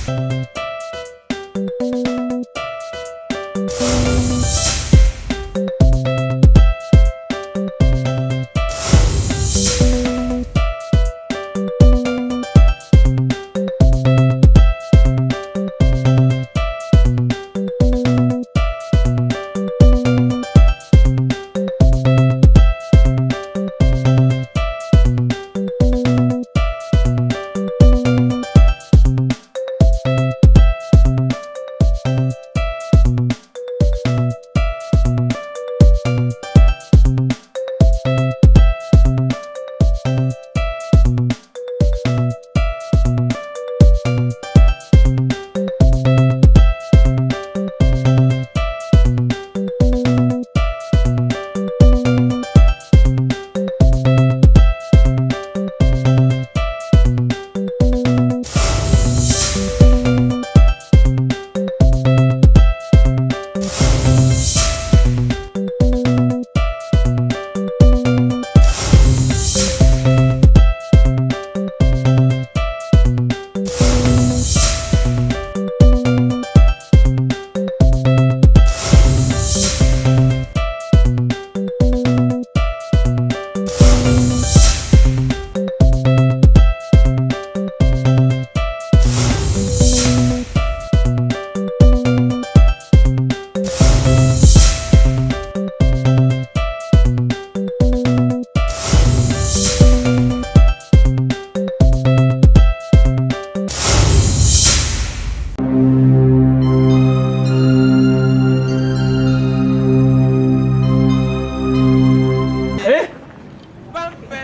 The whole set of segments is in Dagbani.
Eh?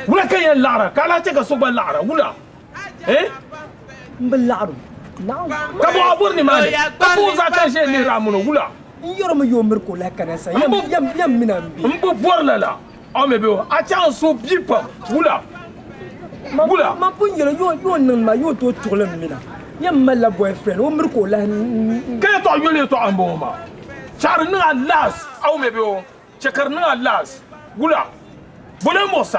Wula ka yɛn laɣira ka a lahi chɛ ka so gba laɣira wula? Eh? N bi laɣiri Ka bɔ a bɔri nimaani ka ka o zaa ka ʒiya lihiri a mini wula? N yɔrimi yo miri ka o lahi kana sa yɛm mina n be. M bi bɔri lala a mi bɛ a chaŋ n so bia pam wula? Wula? Man pun yɛli yo niŋ ma yo tooi tuɣili m mina yɛm malila boyfriend o miri ka o lahi. Ka yɛtɔɣa yoli yɛtɔɣa m-bɔŋɔ maa chɛ di niŋ a last a mi bɛ o. Chɛ ka di niŋ a laas. Wula? Bɔ lee muɣis a?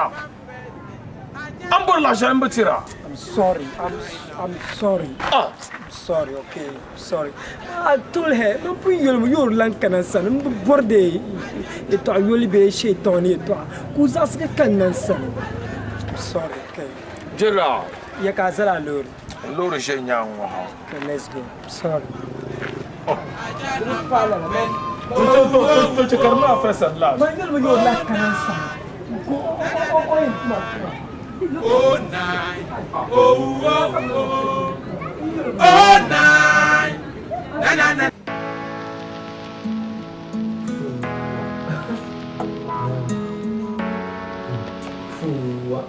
A ni bɔri laɣ shɛli m bi tir a. I'm sorry, I'm, I'm sorry. Ah. I'm sorry, okay, I'm sorry. I told her, man pun yɛli mi yoori lan kana n sani, m bi bɔri di yɛtɔɣa yoli bee shɛitɔni yɛtɔɣa ka o zaɣisi ka kanna n sani. I'm sorry, okay. Jɛla. Ya ka a zali a loori? N loori ʒe nyaaŋ ŋɔ ha. Okay, let's go. I'm sorry. Oh. To chɛ ka di niŋ a first and last. Man yɛli mi yoori lan kana n sani. Ka o yɛn tuma tuma. Oh nine, oh oh oh, oh nine, na na na. Fuwa.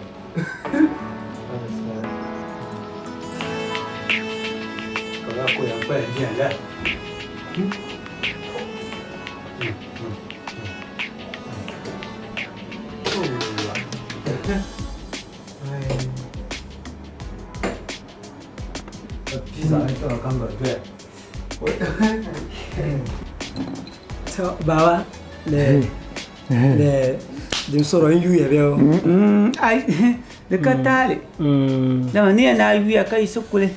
So, baba, le le din sɔrɔ n yuya bɛ o. Ai, di ka taali. Dama ni yɛn daa yuya ka yiɣisi kuli.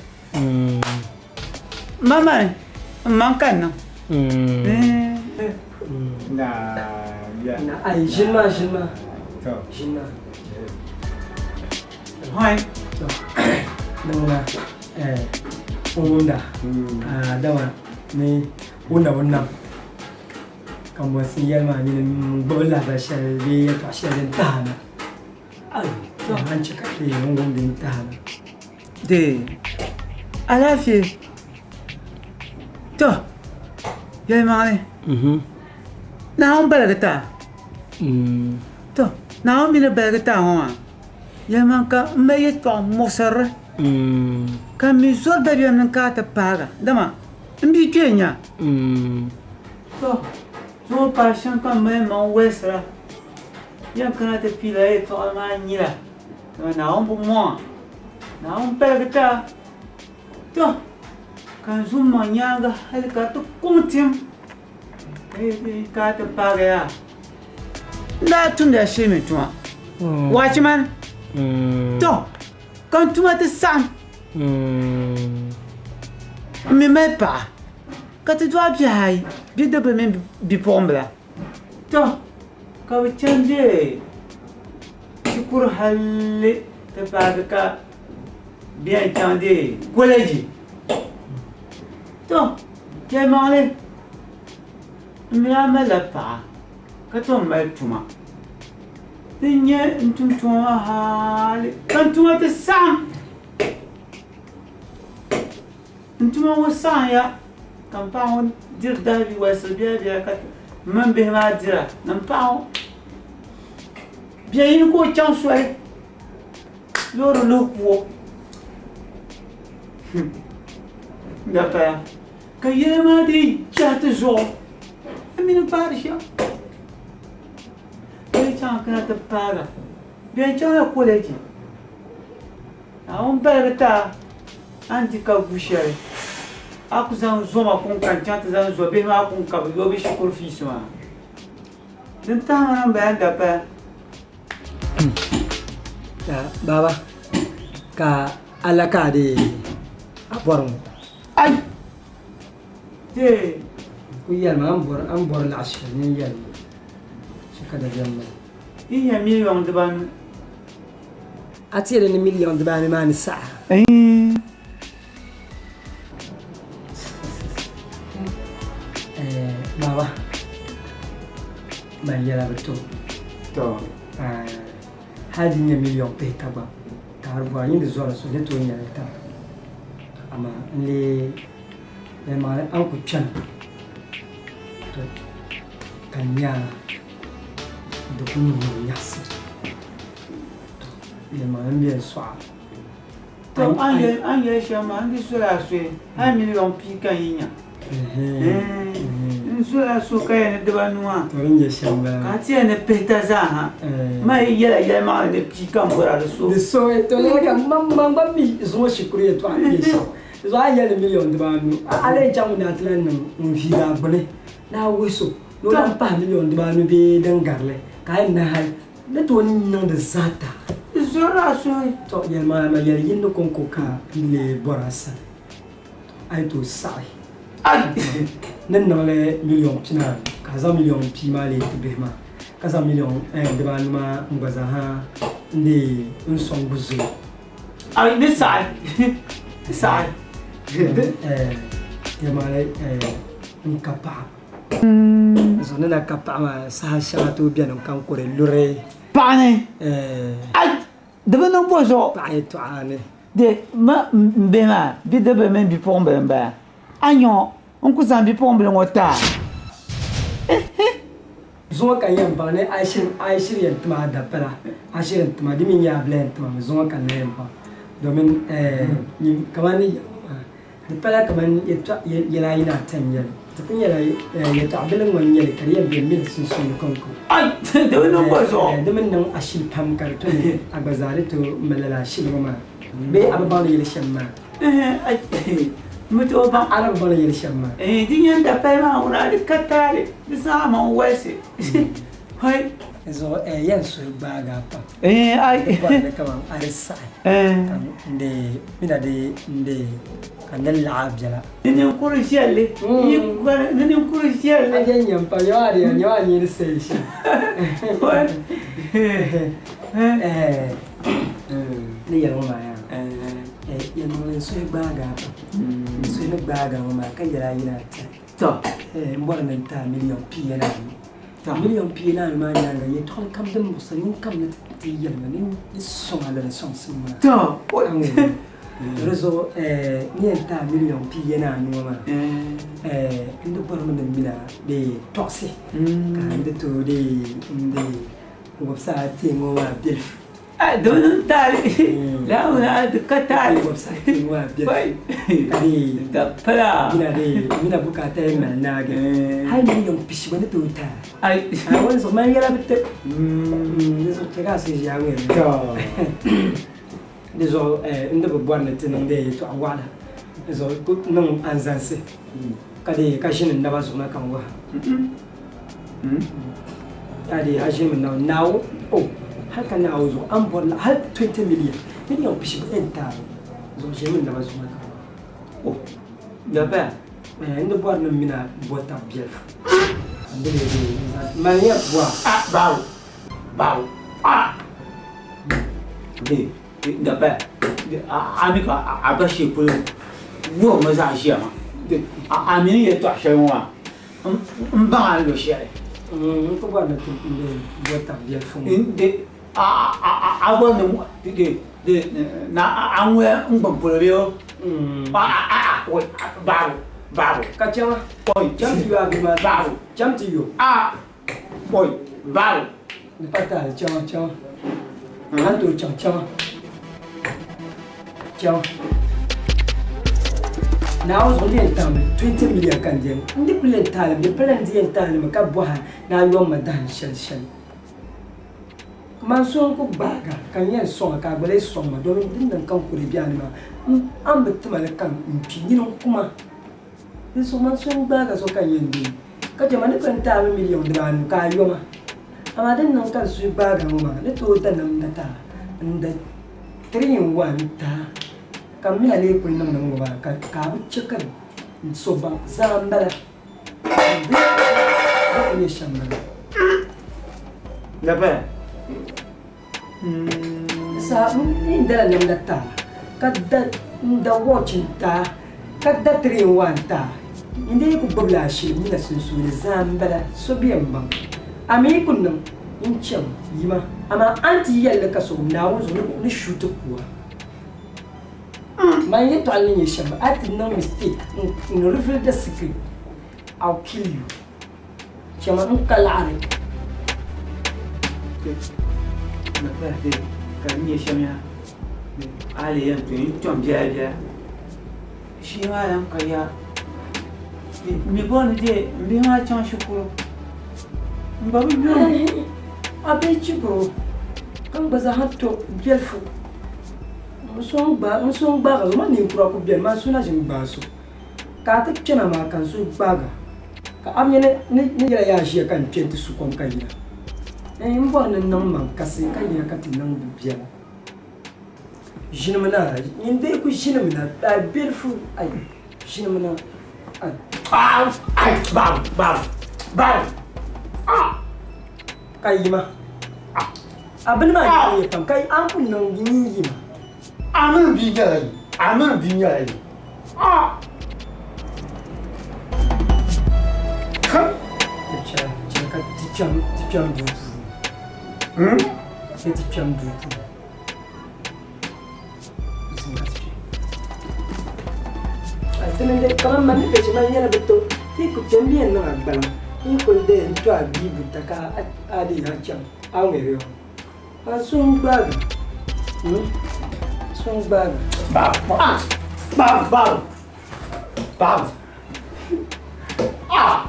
Ma mani, n ma n ka niŋ. Na ai ʒini maa ʒini maa. Ʒini maa. Hɔi. To, niŋ eh, o wumda. Ah, dama ni o na o nam. Kambɔnsi yɛli maa nyini n-gbubi lahibali shɛli bee yɛltɔɣa shɛli din tahi a na. A ni chɛ ka ti n wum din tahi a na. Dee, alaafee. Tɔ, yɛlimaŋli, Naawuni baligi ti a. Tɔ, Naawuni mi ni baligi ti a ŋɔ maa, yɛlimaŋli ka m mali yɛltɔɣa muɣisirili, ka m mi zɔri dabiɛm ni n kana ti paagi a, dama m bia kpe n-nya. Tɔ, zuɣu paai shɛm ka m mali maŋ walisira, yɛn kana ti pii lala yɛtɔɣili maa nyila, dama Naawuni bi mɔŋ a, Naawuni paligi ti a. Tɔ, ka n zu m maŋ nyaaŋa hali ka di ti kuŋ tim ka ti paagi yaa. N daa tumdila shilimi tuma, watchman. Tɔ, ka n tuma ti saɣim. N mi mali paɣa ka ti dɔɣi bihi ayi, bidibbil mini bipuɣimbila. Tɔ! Ka bɛ chani bɛ shikuru halli ti paagi ka bɛ yɛn chaŋ deei koleji. Tɔ! Yɛlimaŋli, m mi a malila paɣa ka tom mali tuma. Din nyɛ n tum tuma maa hali ka n tuma ti saɣim. N tuma ŋɔ saɣimya ka m paɣa ŋɔ diri dahibi walisiri biɛla biɛla ka m mini bihi maa dira ni m paɣa ŋɔ biɛ yini ka o chaŋ soli loori luhi ku o. Dapaya ka yɛla maa dii jɛhi ti zuɣu a mini paari shɛm. Bɛ yi chaŋ kana ti paaga bɛ yɛn chaŋla koleji. Naawuni baligi ti a, a ni di ka gu shɛli, a ku zaŋ zoma kuŋ ka n-chaŋ ti zaŋ zo bihi maa kuŋ ka bɛ yo bɛ shikuru fiisi maa. Din tahi ma na m-bala n-dapaya. Baba, ka a la ka a dii a bɔri ŋɔ? Ai! Dee! N ku yɛli ma, a ni bɔri laɣ shɛli ni n yɛli ma, chɛ ka dabiɛm mali. Yi nya miliɔŋ dibaanu. A teeri ni miliɔŋ dibaanu maa ni saɣi a? Baba, man yɛla bi to. To. Hali di nyɛ miliɔŋ pihita gba, ka a di bɔra nyin di zɔri so ni tooi nyɛli taba. Amaa n lee yɛlimaŋli a ni ku kpɛna, to ka n nya a di ku niŋ ma nyaɣisim. To yɛlimaŋli m beni sɔɣa. To a ni yɛli shɛm maa, n di zɔri a soli hali miliɔŋ pia ka n yi nya. N zɔri a so ka yɛli ni dibanu maa, To din nyɛ shɛm m-bala. Ka a ti yɛli ni pihita zaa ha. Man yi yɛla yɛlimaŋli ni pia ka m bɔri a di so. Di so, to lala ka man gba mi zuŋɔ shikuru yɛtɔɣa ni nyɛ shɛm. Di zuɣu a yi yɛli ni miliɔŋ dibaanu, a lee chaŋ mi ni a ti lahi niŋ ŋun viigi a gbuni ni a wuhi so ni o lahi pahi miliɔŋ dibaanu bee din gari li ka a yi nahi hali ni tooi niŋ di zaa taai. Di zɔrila a suhu. To yɛlimaŋli amaa yɛli yini kɔŋko ka n lee bɔri a sani. A yi tooi saɣi ni niŋli miliɔŋ pinaanu ka a zaŋ miliɔŋ pia maa leei ti bihi maa ka zaŋ miliɔŋ dibaanu maa n gba zaa ha n-leei n sɔŋ gu zuɣu. A ni saɣi, ni saɣi. Yɛlimaŋli n ka paɣa. Zuɣu ni na ka paɣa maa saha shɛŋa tooi beni ka n kuri luri. Paɣa ni? Ai! Di bi niŋ bɔ zuɣu? Paɣa yɛtɔɣa ni. Di ma m bihi maa, bidibbil mini bipuɣimbila m-bala. A nya ŋɔ, n ku zaŋ bipuɣimbila ŋɔ ti a. Zuŋɔ ka n yɛn baŋ ni a yi shiri yɛn tim a dapala, a shiri yɛn tim a, di mi nyɛ a bila yɛn tim a mi, zuŋɔ ka n na yɛn baŋ. Domin kaman ni yɛli ŋɔ maa, di pala kaman yɛla ayi ni ata n-nyɛ li. Di kul nyɛla yɛtɔɣ bili ŋɔ n-nyɛ li ka di yɛn be m mini sunsuuni kɔŋko. Di bi niŋ bɔ zuɣu? Di mi niŋ ashili pam ka di to ni a gba zaa di tooi mali lala ashili ŋɔ maa bee a bi baŋ ni yɛli shɛm maa? M bi tooi baŋ. A na bi baŋ ni yɛli shɛm maa? Di nyɛ n dapali maa ŋuna di ka taali, di zaa man walisi. Hoi! Di zuɣu yɛn suhi gbaagi a pam. Di bɔri ni kaman a di saɣi ka n di mina di n di ka n di laɣi biɛla. Ni ninkuri viɛlli, yi kɔri ni ninkuri viɛlli. A yɛn nyɛ m-pa, nyɛ a di nyɛ a nyɛ di sayi shɛm. Ni yɛli ŋɔ maa yaa, yɛlimaŋli n suhi gbaagi a pam. N suhi ni gbaagi a ŋɔ maa ka yɛli a yina a tɛha. Tɔ! N bɔri ni n ti a miliɔn pia ni anu. Miliɔn pia ni anu maa nyaaŋa yɛtɔɣili kam din muɣisi nyin kam ni ti yɛli ma ni n sɔŋ a lala sɔŋsim maa. Tɔ! Di zuɣu ni yɛn ti a miliɔn pia ni anu ŋɔ maa, n di bɔrimi ni m min a dee tɔɣisi ka n di tooi dee n dee wubisi a teeŋɔ maa bilifu. Di bi niŋ taali, lala di ka taali. Wubisi a teeŋɔ maa bilifu ka dee Dapala. mina bukaata yɛn mali naagi hali miliɔn pishi gba ni tooi ti a. Ai. Wani zuɣu mani yɛla bi ti. Di zuɣu chɛ ka a suhu ʒiya ŋ-ŋmɛri. Tɔ. Di zuɣu n di bi bɔri ni ti niŋdi yɛtɔɣ waɣila, di zuɣu ku niŋ anzansi ka dee ka ʒini n naba zuɣu na ka n wuhi a. A dee a ʒinimi naba Naawuni, o, hal ka Naawuni zuɣu a ni bɔri la hal 20 million, miliɔn pishi gba yɛn taai zuɣu ʒinimi n naba zuɣu na ka n wuhi a. O. Da n di bɔri ni mina bɔta biɛlifu mali ya bua bawo bawo ah de da ba a mi ka a ba shi polo wo ma za shi ma a mi ni yɛltɔɣa shɛli ŋɔ maa n baŋ a ni luɣu shɛli n ku bɔri ni ti bɔta biɛlifu ŋɔ de a bɔri ni de de na a ŋɔ n gbuni polo bee o a a a bawo bawo ka chɛma oi chɛm ti yo a bia maa bawo chɛm ti yo a oi bawo di pa taali chɛma chɛma a ni tooi chaŋ chɛma chɛma Naawuni zuɣu n yɛn taɣimi 20 million ka n diɛm n di kuli yɛn taɣili di pala n di yɛn taɣili mi ka bɔha ni a yom ma dahin shɛli shɛli man so n ku gbaaga ka n yɛn sɔŋa ka a gba lee sɔŋ ma domin din niŋ ka n kuri biɛni maa a ni bi tima li ka n kpi nyini n kuma di zuɣu man so n gbaaga so ka n yɛn dee ka chɛ ma ni kuli n taɣimi million dibaanu ka a yoma amaa din niŋ ka n suhu gbaaga ŋɔ maa ni tooi da namda taa n da 3 in 1 taa ka n mina lee kuli niŋdi ŋɔ maa ka a bi chɛ ka so baŋ zaa n bala di kuli nyɛ shɛm bala da ba sa n dala namda taa ka da n da watch n taa ka da 3 in 1 taa n dee ku gbubila ashili mina sunsuuni zaa n bala so bɛ n baŋ a mi ku niŋ n chɛm yima amaa a ni ti yɛlli ka so Naawuni zuɣu ni shuuti kuwa man yɛltɔɣali ni nyɛ shɛm a ti niŋ mistake n reveal the secret, I'll kill you. Chɛma n ka laɣari da ba de ka di nyɛ shɛm yaa a lee yɛn tooi n tom biɛla biɛla shee maa lan ka yaa mi bɔri ni de n bihi maa chaŋ shikuru n gba bi yuri a bihi chikuru ka n gba zaa to biɛlifu n so n gbaaga so ma ninkura ku biɛni man so na ʒini gbaai so ka a ti kpɛna maa ka n so gbaaga ka a mi ni yɛla yaa ʒiya ka n kpɛ n ti su kom ka yina n bɔri ni niŋ maŋ kasi ka yina ka ti niŋ di biɛla ʒinimi na nyin dee ku ʒinimi na a biɛlifu ai ʒinimi na ai ai bawo bawo bawo ka yima a bini maa nyɛ pam ka an ku niŋ nyin yima a mini bia nyɛla yi a mini bia nyɛla yi a chɛla ka ti kpɛm duu puuni ka ti kpɛm duu puuni tini kaman man ni bɛ man yɛla bi to ti ku kpɛm bi yɛn niŋ a gbaliŋ n kuli de n to a bia buta ka a di a chaŋ a ŋmɛri o a so n gbaaga so n gbaaga bawo bawo bawo bawo ah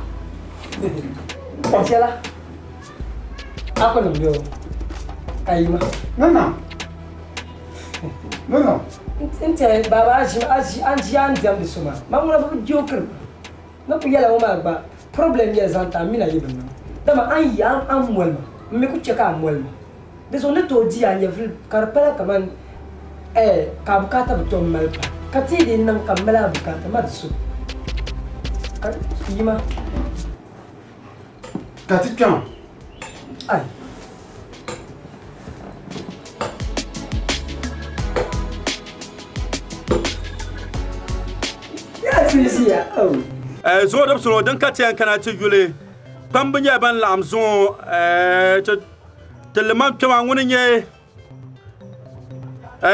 chɛla a ku niŋ bɛ o ka yima no no no no n tɛhi baba a ʒi a ʒi a ni diɛmdi so maa man ŋuna bi jookiri ma ni ku yɛla ŋɔ maa gba problem yɛli zaŋ ti a mina yi bi niŋ dama an yi an moli ma n mi ku chɛ ka a moli ma di zuɣu ni tooi di a nyɛvili ka di pala kaman ka a bukaata bi tom mali pa ka ti di niŋ ka mali a bukaata ma di so ka yima ka ti kpɛma ai Zuŋɔ dabisili din ka ti yɛn kana ti yuli kpamba nyɛla ban laɣim zuŋɔ ti liman kpɛma ŋuni nyɛ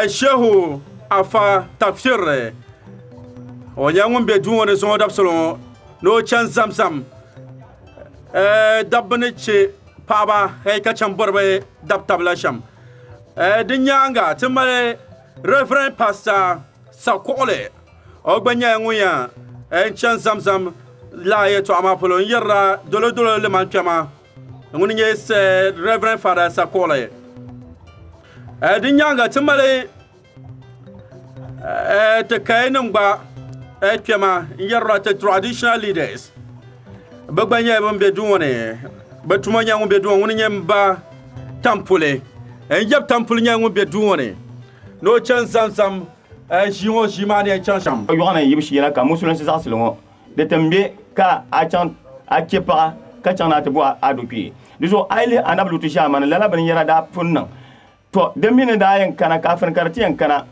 Shehu Afa Tafsir o nyɛla ŋun be duu ŋɔ ni zuŋɔ dabisili ŋɔ ni o chani Zamzam dabba ni che paɣaba ka chani bɔri bɛ dab taba la shɛm. Di nyaaŋa ti mali Reverend Pastor Sakuɣili o gba nyɛla ŋun yɛn n chani Zamzam laa yɛltɔɣa maa polo n yɛrila dolodolo liman kpɛma ŋuni nyɛ Reverend Father Sakuɣili. Di nyaaŋa ti mali ti kayanima gba kpɛma n yɛrila ti traditional leaders bɛ gba nyɛla ban be duu ŋɔ ni bɛ tuma nyɛla ŋun be duu ŋɔ ŋuni nyɛ m ba Tampuli n yab Tampuli nyɛla ŋun be duu ŋɔ ni ni o chani Zamzam Ʒii ŋɔ ʒii maa ni yɛn chaŋ shɛm. Yɔɣu ni yibu shee la ka musulinsi zaɣisili ŋɔ di ti m-be ka a chaŋ a che paɣa ka chaŋ ni a ti bo a do kpee. Di zuɣu a yi lihi Anabi Lutu ʒiɛmani lala binyɛra daa pun niŋ. Tɔ! Di mi ni daa yɛn kana kaafin ka di ti yɛn kana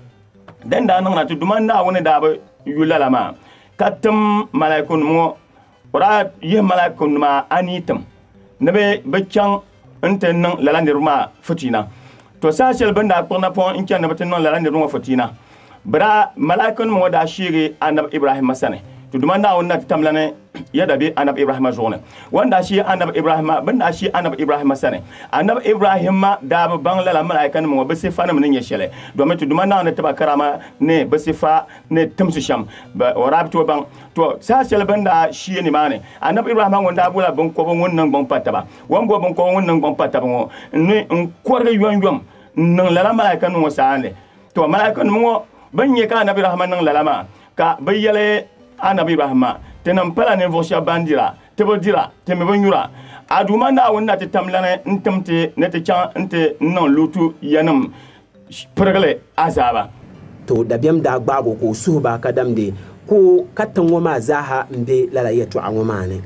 din daa niŋ na ti Duuma Naawuni daa bi yu lala maa ka tim malaikunima ŋɔ. O daa yihi malaikunima anii tim ni bɛ chaŋ nti niŋ lala niriba maa fitiina. To saha shɛli bɛ ni daa kpuɣi napɔŋ n-chani ni bɛ ti niŋ lala niriba ŋɔ fitiina, bɛ daa malaikunima ŋɔ daa sheegi Anabi Ibrahimma sani. Ti Duuma Naawuni na ti tamla ni yɛda be Anabi Ibrahimma zuɣu ni. O ni daa sheei Anabi Ibrahimma, bɛ ni daa sheei Anabi Ibrahimma sani, Anabi Ibrahimma daa bi baŋ lala malaikanima ŋɔ bɛ sifanim ni nyɛ shɛli, domi ti Duuma Naawuni ti ba karama ni bɛ sifa ni timsi shɛm, o daa bi tooi baŋ. To, saha shɛli bɛ ni daa sheei nimaani, Anabi Ibrahimma ŋun daa bola biŋkɔbigu ŋun niŋgbuŋ pa taba. O ni bo biŋkɔbigu ŋun niŋgbuŋ pa taba ŋɔ ni n-kɔrigi yomyom n-niŋ lala malaikanim ŋɔ saani. To, malaikanim ŋɔ bɛ ni nya ka Anabi Ibrahimma niŋ lala maa, ka bɛ yɛli Anabi Ibrahimma, Tinim pala ninvuɣ shɛb ban dira, ti bi dira, ti mi bi nyura. A Duuma Naawuni na ti tam lani n-tim ti ni ti chaŋ nti niŋ Lutu yanim pirigili azaaba. To dabiɛm daa gbaag o ka o suhi ba ka damdi ka o ka tiŋ ŋɔ maa zaaha m-be lala yɛtɔɣa ŋɔ maa ni.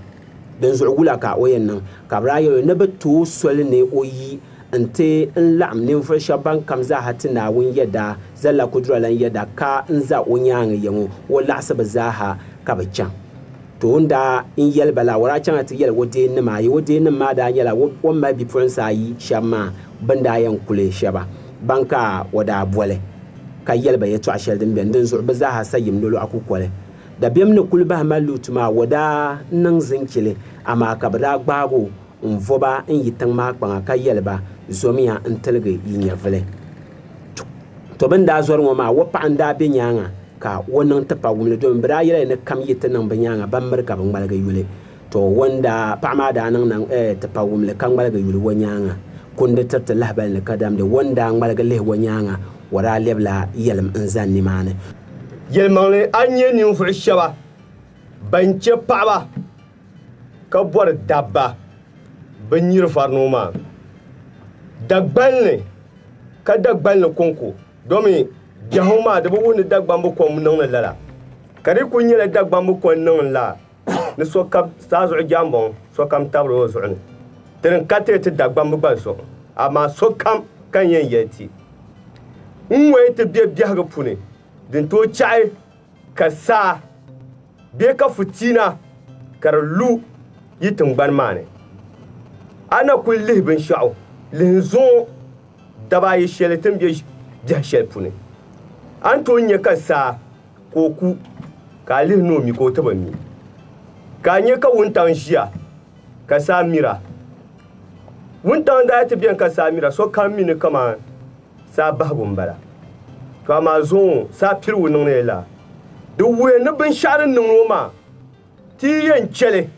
Dinzuɣu wula ka o yɛn niŋ? Ka bɛ daa yɛl o ni bɛ ti o soli ni o yi nti n-laɣim ninvuɣ shɛb ban kam zaaha ti Naawuni yɛda, Zallakudura lan yɛda ka n-za o nyaaŋa ya ŋɔ, o laɣisi bɛ zaaha ka bɛ chaŋ. To o ni daa n yɛli ba la, o daa chaŋla ti yɛli o deennima ayi. O deennim maa daa nyɛla o ni mali bipuɣinsi ayi shɛba maa bɛ ni daa yɛn kuli shɛba ban ka o daa boli ka yɛli ba yɛtɔɣ shɛli din beni. Dinzuɣu bɛ zaaha sayim nolɔɣu kukoli. Dabiɛm ni kuli bahi mali Lutu maa, o daa niŋ zinchili, amaa ka bɛ daa gbaag o n-vo ba n-yi tiŋ maa kpaŋa ka yɛli ba, Zomiya n-tiligi yi nyɛvili. To bɛ ni daa zɔri ŋɔ maa, o paɣa n-daa be nyaaŋa ka o niŋ tipawumli domin bɛ daa yɛliya ni kam yi ti niŋ bɛ nyaaŋa ban miri ka bɛ ŋmaligi yuli. To o ni daa, paɣa maa daa niŋ naŋ, eh, tipawumli ka ŋmaligi yuli o nyaaŋa. Kundi tiriti lahibali ni kadamdi o ni daa ŋmaligi lihi o nyaaŋa, o daa lɛbila yɛlim n-zani nimaani. Yɛlimaŋli, a ni nya ninvuɣ shɛba ban chɛ paɣiba ka bɔri dabba bɛ nyiri vari ŋɔ maa Dagbanli ka Dagbanli kɔŋko, domi biɛhigu maa di bi wuhi ni Dagbamb kom niŋdi lala, ka di kul nyɛla Dagbamb kom niŋ la ni sokam saa zuɣu jambɔŋ sokam tabiri o zuɣu ni. Ti din ka ti ti Dagbamb gba zuɣu, amaa sokam ka n yɛn yɛli ti n-ŋɔi ti be biɛhigu puuni din tooi chaɣi ka saa bee ka fitiina ka di lu yi tiŋgbani maa ni. A na kul lihi binshɛɣu lihi n-zuŋɔ daba ayi shɛli ti ni be biɛhi shɛli puuni. A ni tooi nya ka saa ka o ku, ka a lihi ni o mi ka o ti bi mi. Ka a nya ka wuntaŋ ʒiya ka saa mira. Wuntaŋ daa ti beni ka saa mira, sokam mi ni kaman saa bahigu m-bala. To amaa zuŋɔ saa piligu niŋdi li la, di wuhi ni binshɛɣu din niŋdi ŋɔ maa ti yi yɛn chɛ li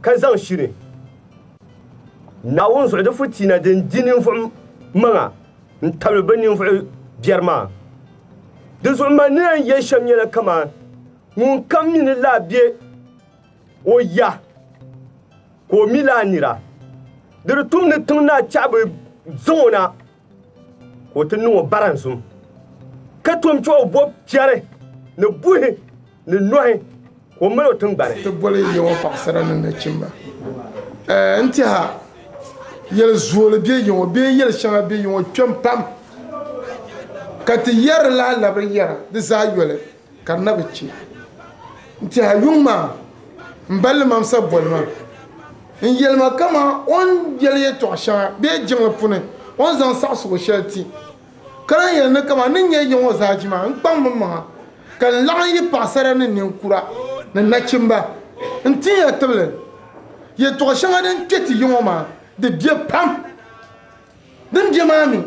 ka zaŋ shiri Naawuni zuɣu di fitiina din di ninvuɣ maŋa n-tabili bɛ ninvuɣ biɛri maa. Di zuɣu man ni yɛn yɛli shɛm nyɛla kaman ŋunkam mi ni lahi be o ya ka o mi lahi nira, di di tum ni tiŋ naa chaɣi bi zaŋ o na ka o ti niŋ o baranzum, ka tom chɛ o bo piɛri ni buhi ni nɔhi ka o mali o tiŋgbani. Ti boli ya ŋɔ paɣisara ni nachimba. N tɛha yɛli zooli be ya ŋɔ bee yɛli shɛŋa be ya ŋɔ kpɛm pam ka ti yɛri lahi labiri yɛra di zaa yoli ka di na bi chɛ. N tɛha yuŋ maa m ba Limamsa boli ma n yɛli ma kaman o ni yɛli yɛtɔɣ shɛŋa bee jiŋli puuni o ni zaŋ saɣisigu shɛli ti ka lan yɛli ni kaman n ni nya ya ŋɔ zaaji maa n kpaŋ m maŋa ka n laɣim yi paɣisara ni ninkura ni nachimba n-tin ya tibili. Yɛtɔɣ shɛŋa din kpe ti ya ŋɔ maa di be pam. Din be maa mi,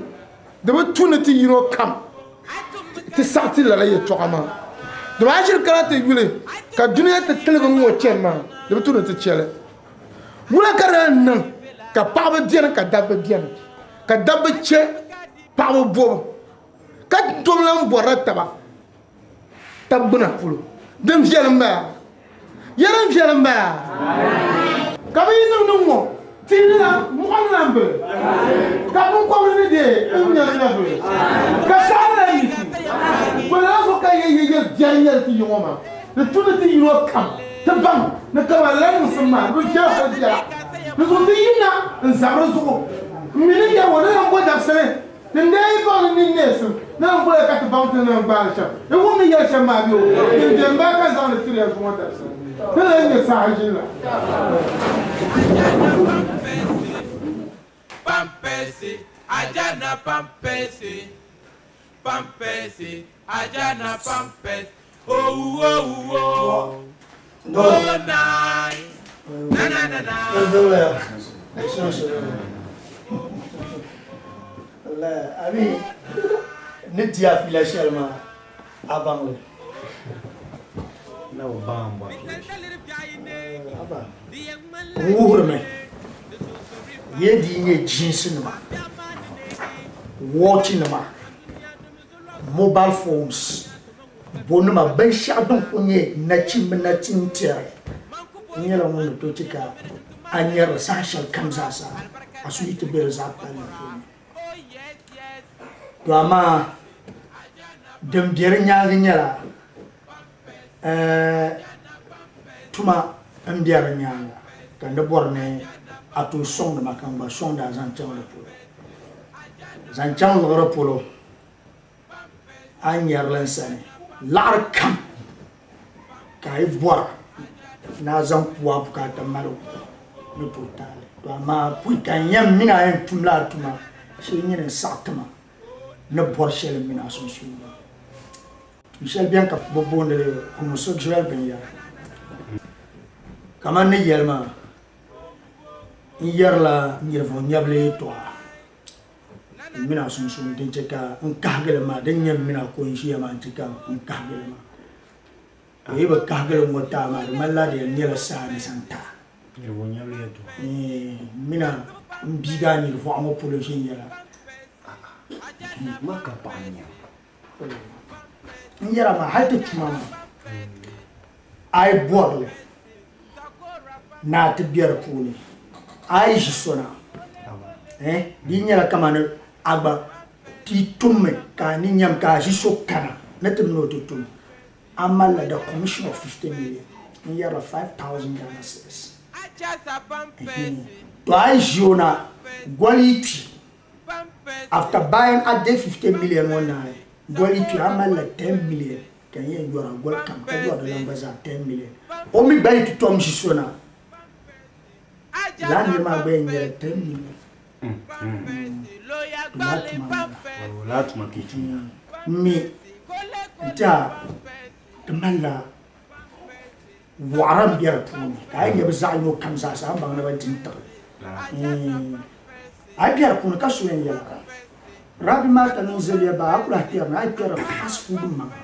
di bi tu ni ti yino kam ti saɣi ti lala yɛtɔɣa maa. Dama a ʒiri kana ti yuli ka dunia ti tiligi ŋ-ŋɔ chani maa, di bi tu ni ti chɛ li. Wula ka di lan niŋ ka paɣiba beni ka dabba beni, ka dabba chɛ paɣiba bɔbu, ka tom lan bɔrila taba tab gbuna polo? Din viɛli m-bala? Ya din viɛli m-bala? Ka bɛ yi niŋ ni ŋ-ŋɔ, tihi ni lan mɔɣu ni lan bili, ka biŋkɔbiri ni deei n-nyari nyɛvili, ka saa ni lan yi ti. Wala so ka ye ye ye biɛri nyɛli ti yiŋɔ maa. Di tu ni ti yino kam ti baŋ ni kama lala niŋsim maa di bi viɛla hali biɛla. Di zuɣu ti yina n zabiri zuɣu. N mi ni yɛri ŋɔ ni lan bo dabisili ti neei baŋ ni nini neesim ni lan boliya ka ti baŋ ti ni lan gbaari shɛm. Di wum ni yɛli shɛm maa bɛ o din beni maa ka n zaŋ li tiri ya zuŋɔ dabisili. Ti lan nyɛ saha ʒini la. Pampesi, Ajana Pampesi, Pampesi, Ajana Pampesi. Oh, oh, oh, oh, nine, na na na na. Abi ni diya fila shɛli maa a baŋ li. Na bi baŋ n bɔri Aba n wuhirimi ye di nyɛ jeans nima, watch nima, mobile phones, bonima binshɛɣu din ku nyɛ nachimbi nachin tiɛri n nyɛla ŋun ni tooi chɛ ka a nyɛrili saha shɛli kam zaasa a suhu yi ti be di zaɣ palli puuni. To amaa din be di nyaangi nyɛla tuma n be di nyaanga ka n di bɔri ni a tooi sɔŋdi ma ka n gba sɔŋdi a zaŋ chaŋ di polo. Zaŋ chaŋ liɣiri polo a ni nyɛrili n sani laɣiri kam ka a yi bɔra ni a zaŋ ku a bukaata maligu ni tooi taali. To amaa pɔi ka n yɛn mini a yɛn tumla a tuma shee nyini n saɣi tima ni bɔri shɛli m mini a sunsuuni. Tum shɛli beni ka bɛ booni li homosexual binyɛra. Kamani ni yɛli maa, n yɛrila nirivuɣu nyɛbili yɛltɔɣa m mini a sunsuuni din chɛ ka n kahigili maa, din nyɛ m mini a ko n-ʒiya maa n-chɛ ka n kahigili maa. To yi bi kahigili ŋ-ŋɔ ti a maa, di ŋmanila di yɛn nyɛla saa ni zaŋ ti a. M mini a m biigi a nirivuɣu ŋɔ polo viɛnyɛla. N yɛra maa hali ti tuma maa a yi bɔri li ni a ti be di puuni a yi ʒi so na di yi nyɛla kamani a gba ti tummi ka a ni nyam ka a ʒi so kana ni ti mini o ti tum a malila the commission of 50 million n yɛrila 5000 Ghana cedis. To a yi ʒi o na goli yi kpi after buying a day 50 million ŋɔ naai goli yi kpi a malila 10 million ka n yɛn yɔra goli kam ka yɔri di lan gba zaa 10 million. O mi gba yi ti tom ʒi so na lala niri maa gba yɛn nyɛla 10 million. Lala tuma ka yi tumda. M mi n-tiɛha ti malila wɔɣira m-be di puuni ka a yi nya bɛ zaɣ yino kam zaasa a ni baŋ ni bɛ di n-tiɣi. A yi be di puuni ka so yɛn yɛla Rabi Marta mini Zelia ba a ku lahi kpɛri ni a yi kpɛri fast food maŋa,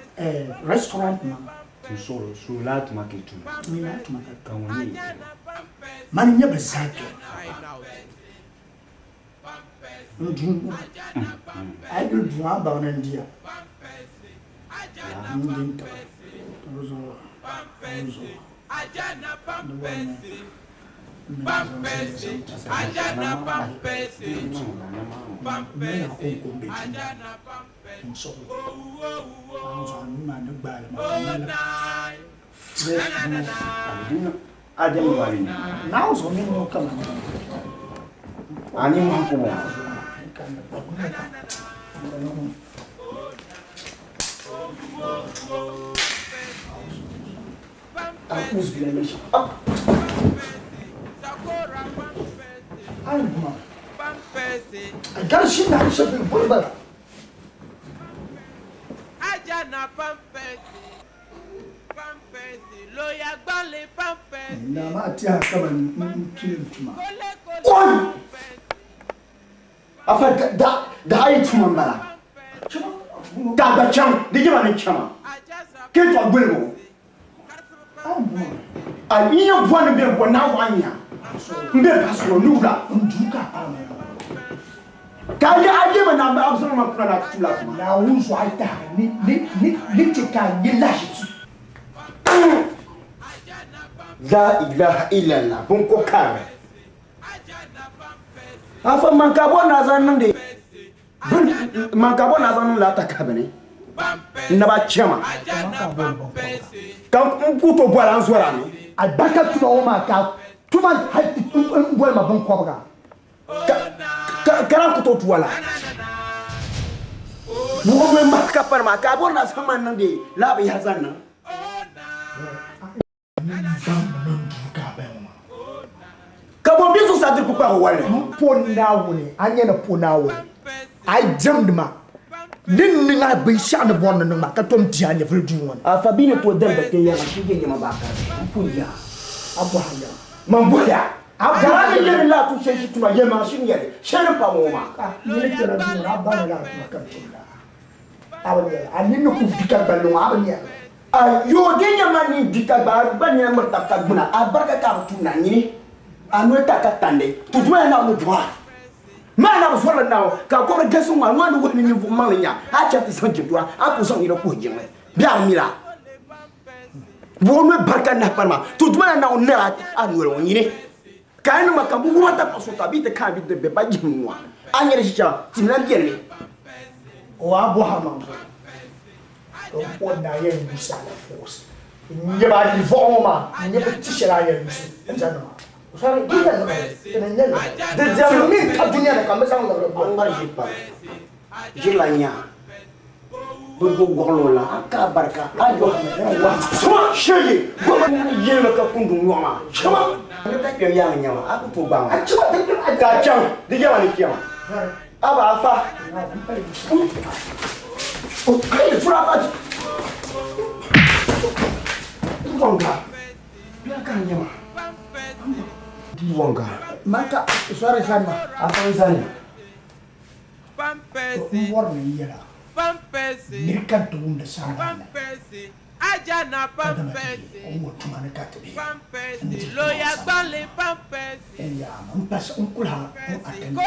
restaurant maŋa. N suɣiri so lala tuma ka yi tumda. N lala tuma ka Ka ŋun nyɛ yi kpɛma? Mani n-nyɛ bɛ zaa kpɛma. N duu ŋɔ a yi yuli duu maa a ni baŋ ni n diya. N di n-tiɣi di zuɣu di zuɣu di bɔri ni n mini a kɔŋko m-be duu n suɣili a ni zuɣu a nuu maa ni gbaai li maa ka n nyɛla fresh Naawuni zuɣu mini noo kaman A ni mɔhi ku bɔŋɔ. Naa maa tɛha kaman m pili n tuma. Oi! Afa da yi tuma m-bala. Ka a gba chaŋ di jɛma ni chama. Ka yi tɔɣi gbolibu. A yi yɛn bɔri ni bɛ bɔ Naawuni a nya m be pasoro ni wula. Ka a yɛma ni a zaŋ ma kuna ni a ti tumla tuma. Naawuni zuɣu a yi tahi ni chɛ ka a nya lahiʒichi. La ilaha illallah binko karili. Afa man ka bɔri ni a zaŋ niŋdi man ka bɔri ni a zaŋ niŋdi a takahi bini. N naba chɛma ka n ku to bɔla n zɔra mi. Alibarika tuma ŋɔ maa ka tuma hali ti n boli ma binkɔbiga. Ka na ku to tuwa la. Buɣum mi mahi ka pari maa ka a bɔri ni a zaŋ ma niŋdi laa binyɛra zaŋ niŋ. Ka bɔ m-be zuɣusaa diri kpukparigu walli? M po Naawuni, a nya ni po Naawuni, a yi jɛmdi ma, di ni niŋ a binshɛɣu ni bɔri ni niŋ maa, ka tom di a nyɛvili duu ŋɔ ni. Afa bɛ ni tooi dali ba kpe yɛrima ti yɛ nyɛma baa ka di m pun yaa. A bɔhi yɛma. Man bɔhiya. A Dama bɔhi ni yɛli laa tu shɛli ʒi tuma yɛlimaŋ shim yɛli shɛli din pa ŋɔ maa. Ah, nyini kpɛla duu ŋɔ ni, a ba ni laa tuma ka n tum laa. A bi nyɛli, a nini ni ku vi ka gballi ŋɔ, a bi nyɛli. A yoo, di nyɛ ma ni vi ka gba, a gba nina miri tab ka gbuna, a barika ka a bi tum na nyini, a noli ta ka tandi, tuntuma ya Naawuni duha. Maa na bi zɔrila Naawuni, ka a kɔbiri galisi ŋɔ, a nɔa ni wuhi ni ninvuɣ maŋli nya, a chɛri ti zaŋ jindura, a ku zaŋ yino kuhi jiŋli bee a bi mi la. Buɣ o noli barika nahi pari maa, tuntuma ya Naawuni nara a noli ŋɔ nyini, ka a niŋ ma ka m bi wum a tapaɣ so ka bɛ yi ti kana bɛ di bɛ ba jihim ŋɔ, a nyari ʒicha tim lan beni mi. O a bɔhi a maŋ zuɣu. N po ni a yɛn yuusi a la force. N nyɛ ba livoɣu ŋɔ maa, n nyɛ bi ti shɛli a yɛn yuusi n zaŋ maa. Sorry, di nyɛ liɣiri, di ni nyɛ liɣiri. Di diɛm Ti mi ka dunia ni ka n bi zaŋ liɣiri boli. N ŋmari ʒiri pam, ʒirila nyaa. Bi go gɔɣili o la, a ka barika, a yɔ suma shɛli gɔma yɛlimi ka kundu nyɔɣu maa. Chama ni ka kpɛm yaŋ nyɛma, a ku tooi gbaai maa. Ka chaŋ di yɛma ni kpɛma. Aba afa. Kai fura ba. Wanga. Biya ka nyama. Wanga. Maka sorry sanma. Afa nzani. N bɔri ni n yɛla. Niri ka n ti wumdi sambani ni. Ka dama ti o ŋɔ tuma ni ka ti be. N diri tuma sambani. N yaa ma n pasi n kuli ha n attend.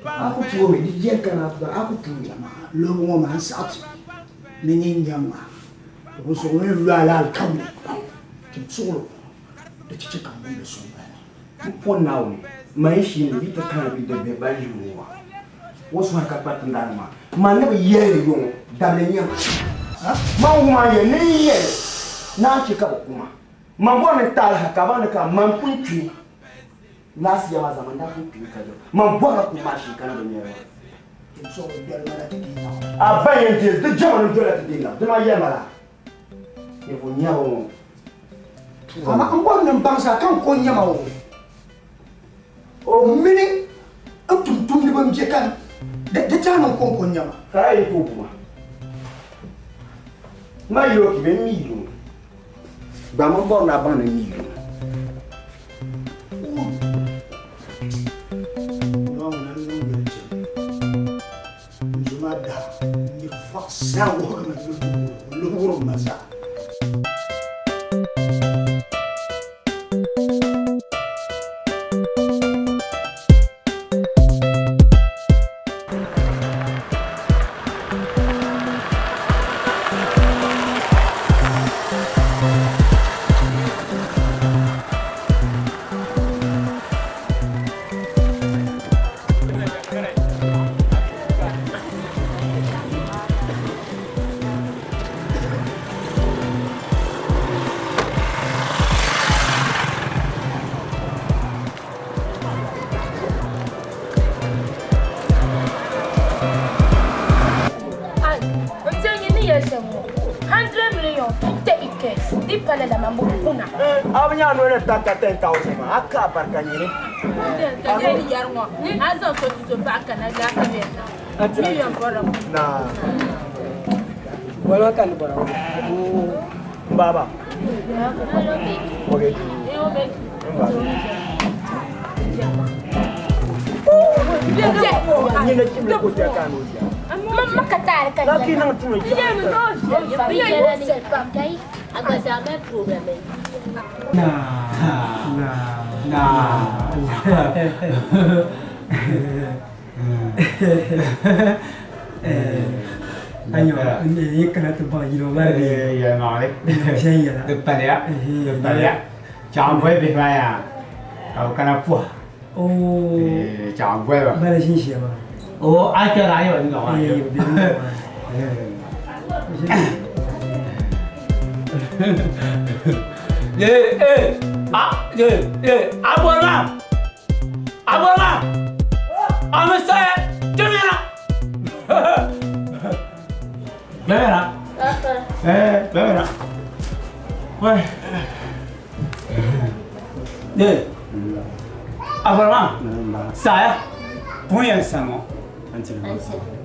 A ku tuumi di jɛri kana a ku tuumi. Lobu ŋɔ maa n saɣati ni nyin nyaŋ maa. Di bi zuɣu ni lu a la alikauli ti suɣulo di ti chɛ ka n wumdi suŋ N po Naawuni, man yi shee ni bɛ ti kana bɛ di bɛ ba ʒim ŋɔ maa. O suhi ka kpa tindaani maa. Man ni bi yɛli li yɔŋɔ, dabili n-nyɛ ma. Man wum a yɛli ni n yɛli naan chɛ ka bɛ ku ma. Man bɔri ni n taali ha ka a baŋ ni ka man pun kpi. Last year maa zaa man daa pun kpimi ka jɛma. Man bɔrila kum maa shee ka na bi nyɛli ma. A ba yɛn deei di jɛma ni dola ti deei la, dama yɛli ma la, ninvuɣ nyabu ŋɔ. Amaa n bɔri ni n baŋ zaa ka n ko n nyama o. O mini n tumtumdiba m-be ka di tɛha ni n ko n ko n nyama. Ka a yi tooi bu ma, ma yɛl o ki bee m mi yil o. Gba m bɔri ni a baŋ ni m mi yil o. Ta 10,000 ma aka barka nyini. Na. Wala kan bora. Baba. Okay. Mama katara kan. Na na na. Anyo, ni kana tu bang yino mari. Ya mali. Shen ya. De palia. De palia. Chang bui bi ma ya. Kau kana pu. Oh. Chang bui ba. Mala xin xie ma. Oh, a cha ra yo ni ma. Eh, ah, eh, eh, aborma! Aborma! Amisa, jemina! Jemina! Eh, jemina. Wai. Eh. Aborma. Saya. Punya sama.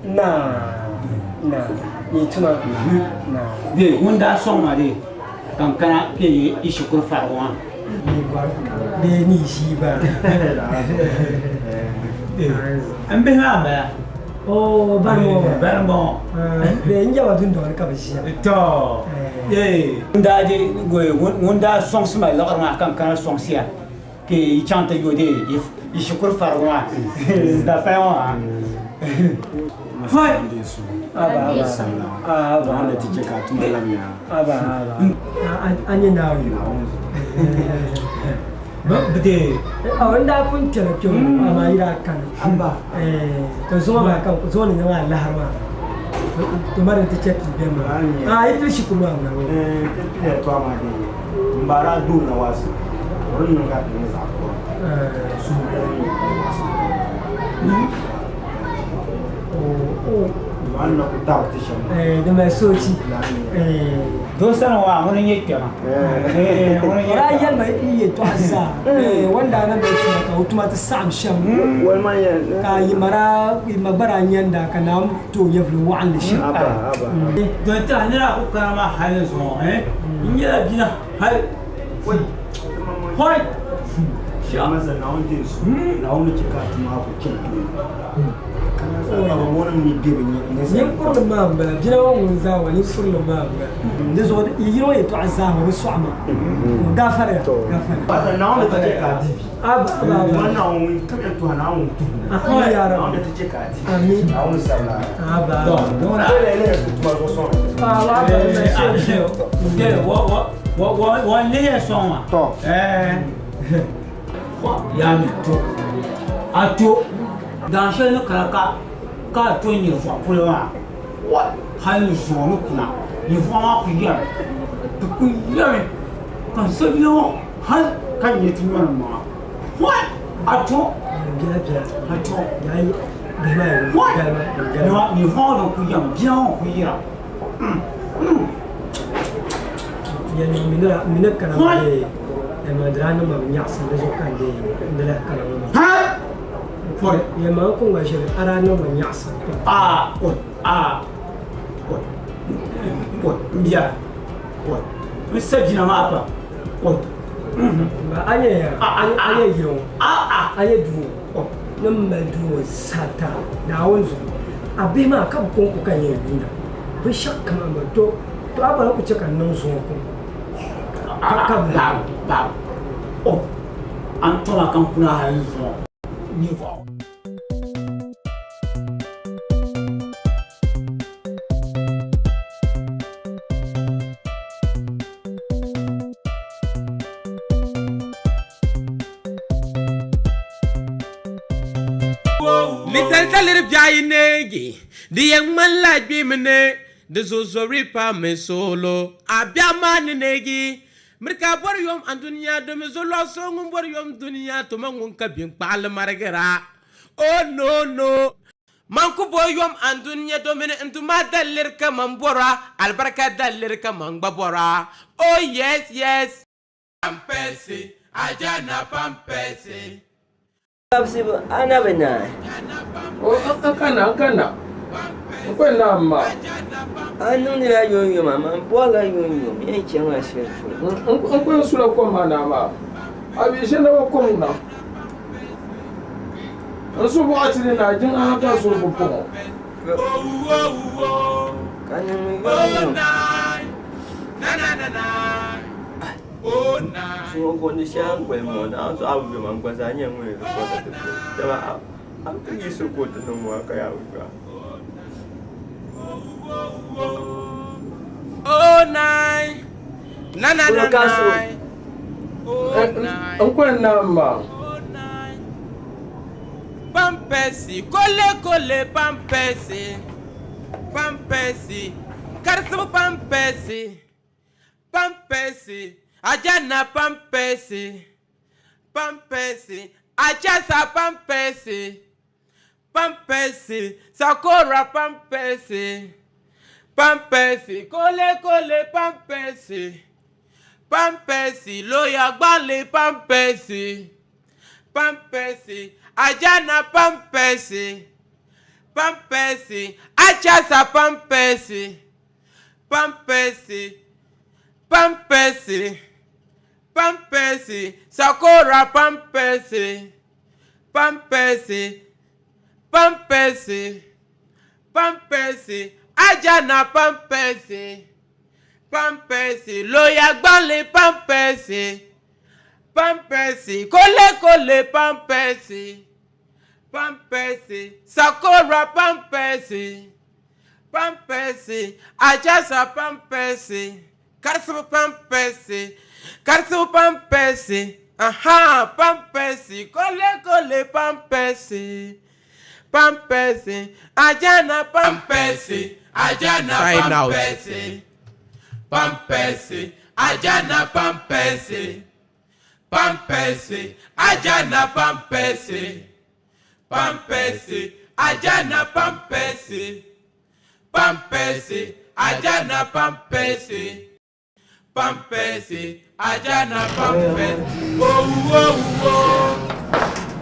Na, na, ni tuma. Na. De, ŋun daa sɔŋ ma de, ka n kana ke yi i shikuru farigu maa. Ni gɔri, bee ni ʒii ba. N bihi maa m-bala. Oh, bari ŋɔ maa. Bari ŋɔ. Bee n jɛba dundɔŋ ka bi ʒiya. To, ŋun daa de, ŋun daa sɔŋsi ma liɣiri maa ka n kana sɔŋsiya ke yi chaŋ ti yo de i shikuru farigu maa. Dafaya ŋɔ maa. Hoi! Aba, aba. Aba. Aba, aba. A nyɛ Naawuni. De. Awo n daa pun kpɛla kpɛ ŋɔ amaa yi daa kani. Amba. To zuŋɔ maa ka zuŋɔ ni niŋ a lahari maa. To mali ti chɛ pii bɛni maa. A yi pili shikuru maa ŋuna ŋɔ. Ti pili yɛltɔɣa maa de n baara doo na waasi o di niŋ ka ti nyɛ zaɣ kura suhupiɛlli waasi. Di mali soochi. Doo sani ŋɔ ŋuni n-nyɛ kpɛma. O daa yɛli ma yi yɛltɔɣa zaa o ni daa na mali tuma ka o tuma ti saɣim shɛm ka yi ma gba daa nyɛnda ka Naawuni ti o nyɛvili waɣinli shɛm. Don tɛha nira ku kana maa hali zuŋɔ n nyɛla bina hali hoi. Ninkurili maa m-bala bina ŋɔ ŋun zaa ŋɔ ninkurili maa m-bala di zuɣu yino yɛltɔɣa zaa ŋɔ bi sɔɣi ma gaafariya gaafariya. Aba aba aba. Amin ya Rabbi. Amin. Aba. Aba aba. Wa lihiya sɔŋ ma. Yaa mi to a to dan shɛli ni kana ka a to nyɛ vɔɣu polo maa hali ni zuŋɔ ni kuna nyɛ vɔɣu maa ku yɛmi di ku yɛmi ka n sabila ŋɔ hali ka nyɛ ti nyɔri maŋa a to a to nyɛ vɔɣu din ku yɛmi bia ŋɔ ku yira. Mina kana maa Madara nima bi nyaɣasi di zuɣu ka n di lahi kana ŋɔ maa. Yɛlma n ku ŋma ʒiri a daa niŋ ma nyaɣasi A o a o o n bia o n sa jina maa pa o ba a nyɛ a nyɛ yili ŋɔ a nyɛ duu ŋɔ ni m mali duu ŋɔ sata Naawuni zuɣu a bihi maa ka bi kɔŋko ka n yɛn yuuna binshɛɣu kam ama to to a bala ku chɛ ka n niŋ zuŋɔ kum ka bi lahi o an tɔma ka n kuna hali zuŋɔ ninvuɣu. Ninsal daliri biɛɣu neegi di yɛn ŋmanila gbimi ni di zozori pam solo a biɛɣu maa ni neegi miri ka a bɔri yom anduniya domi zolɔɣu so ŋun bɔri yom duniya tuma ŋun ka binkpaɣili marigira oh no no man ku bo yom anduniya domini n duma daliri ka man bɔra alibarika daliri ka man gba bɔra oh yes yes. Pampesi ajana pampesi. Babsibu ana bi naai. N kana n kana n kpe naam maa. A niŋdila yomyom amaa m bɔrila yomyom yɛn chaŋ a shɛli polo. N kpe n sula kom maa naa maa. A bi ʒe na bi kom na. N su bɔɣati ni naa jiŋ aha ka suhu bi pɔŋɔ. Ka niŋ yomyom. Suŋɔ gondi shɛli n goli ŋɔ naa zuɣu a bi yoma n gba zaa nyɛ ŋun yɛn kɔsa ti polo dama a bi ti yiɣisi ka o ti niŋ ŋɔ ka yaa bi yɔa. N kpe naam maa. Pampesi kole kole pampesi pampesi. Karisibu pampɛsi, pampɛsi, ajana pampɛsi, pampɛsi, achasa pampɛsi, pampɛsi, sakora pampɛsi, pampɛsi, kole kole pampɛsi, pampɛsi, loya gbale pampɛsi, pampɛsi, ajana pampɛsi, pampɛsi, achasa pampɛsi, pampɛsi, pampɛsi, pampɛsi, sakora pampɛsi, pampɛsi, pampɛsi, pampɛsi, ajana pampɛsi, pampɛsi, loya gbale pampɛsi, pampɛsi, kole kole pampɛsi, pampɛsi, sakora pampɛsi, pampɛsi, ajasa pampɛsi, karisibu pampɛsi, karisibu pampɛsi, aha pampɛsi, kole kole pampɛsi, pampɛsi, ajana pampɛsi, ajana Sign out. pampɛsi, pampɛsi, ajana pampɛsi, pampɛsi, ajana pampɛsi, pampɛsi, ajana pampɛsi, pampɛsi, ajana pampɛsi, pampɛsi, ajana pampɛsi. Oh oh oh,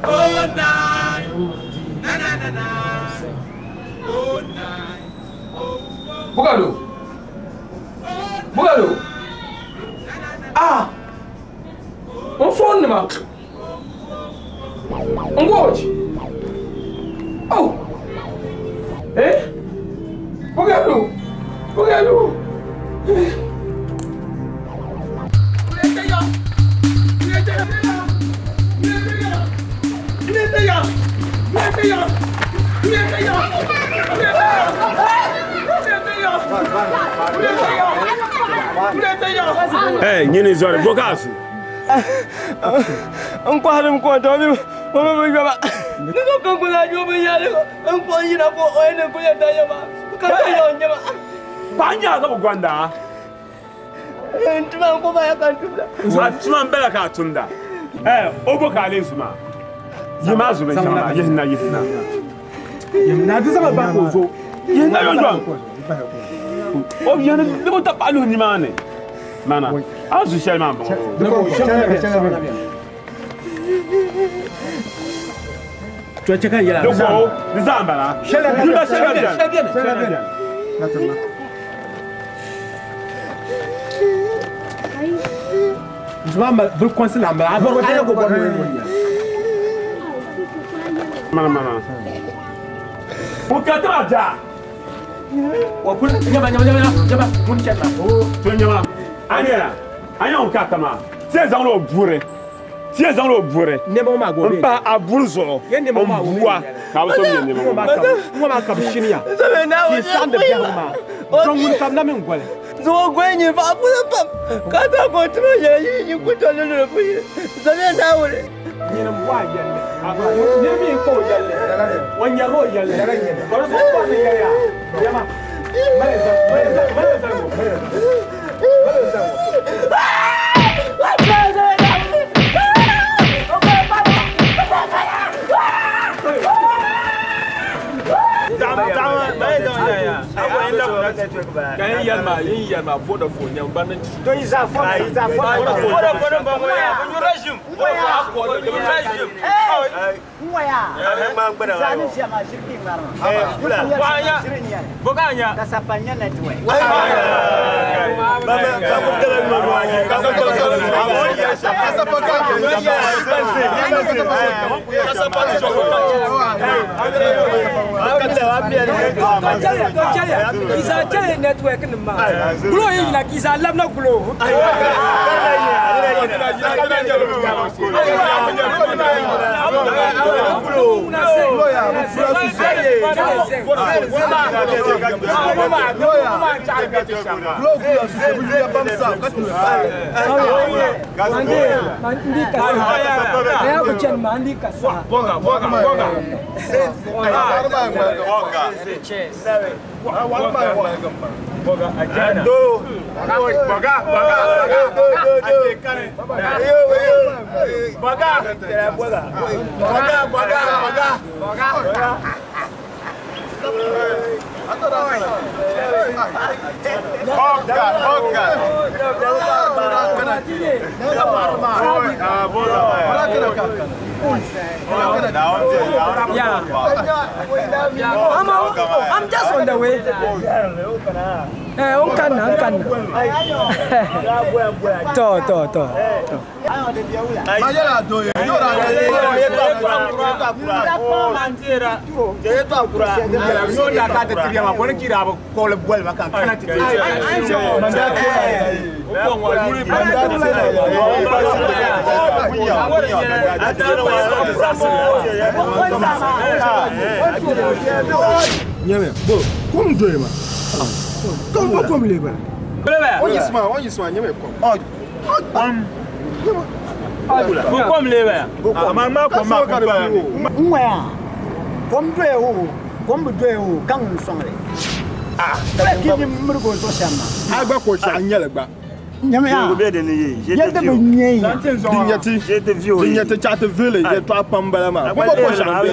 oh nine, na na na na, oh nine. Bugalo. Bugalo. Ah. On phone nima. On watch. Oh. Eh? Bugalo. Bugalo. Hey, nyini zɔri bo ka su. N kɔhiri ko to mi o mi bi yɔba ni ko ka gula jo bi yali n ko yina ko o ye ne ko ya da yaba ka ta yɔ nyaba. Paɣa nyaa ka bi gɔnda. N tuma n ko ba ya ka tumda. A tuma n bala ka tumda. O bo ka ale zuma. Yi maa zu binshɛŋa maa yihina yihina. Yihina di zaŋ ba ka o zo. Yihina yɔn jɔn. O yihina di bi ta paɣa luhi nimaani. Mana a zu shɛli maa n bɔŋɔ. Di ko di zaŋ bala. Yula shɛli bɛni. Mana mana. O ka t'a ja. Wa kun nyaba nyaba nyaba nyaba mun chɛna. To nyama. Anya. Anya o ka tama. Tie zaŋ l'o buri. Tie zaŋ l'o buri. Nɛma maa go. N pa a buri zuɣu. Ye nɛma maa N bua. Ka bi tom ye nɛma maa. Ŋɔ maa ka bi shiniya. K'i saɣim di biɛhigu maa. Dɔn ŋuni ka bi na min goli. Zuɣu goli nyɛ paɣa pula pam ka ta ko tuma yɛlɛ yi yi ku tɔli lori pu yi zɔmiya Naawuni. Nyini n bɔ a yɛlli. Niri mi kpa o yɛlli. O nyɛrila o yɛlli. Ka di zuɣu kpɔri ni yɛliya. Yɛma. Mali zan mali zan mali zan mali zan. Kan yalma yin yalma Vodafone yan ban To yi za fo yi za fo. Vodafone ba mo ya rejim rejim. Nwaya. Zani jama shirki marma. Bwanya. Boganya. Kasapanya network. Isa chale network ni ma. Gulo yi na kisa labna gulo. Do. Baga, baga, baga. Baga. Baga, baga, baga. Baga. Yeah. Oh, I'm just on the way. Eh, unkanna, unkanna. To, to, to. Nyame, bo, kom doye ma. Kom bo kom le ba. On yisma, nyame kom. Kom. Bo kom le ba. Ma ma kom ma kom ba. Nwa. Kom doye wo, kom bu doye wo, kan songre. Ah, ki ni murgo so shama. Agba ko sha nyele gba. Nyame ya. Yete bi nye. Dinyati. Dinyati chat vele ye to apambala ma. Bo ko sha be.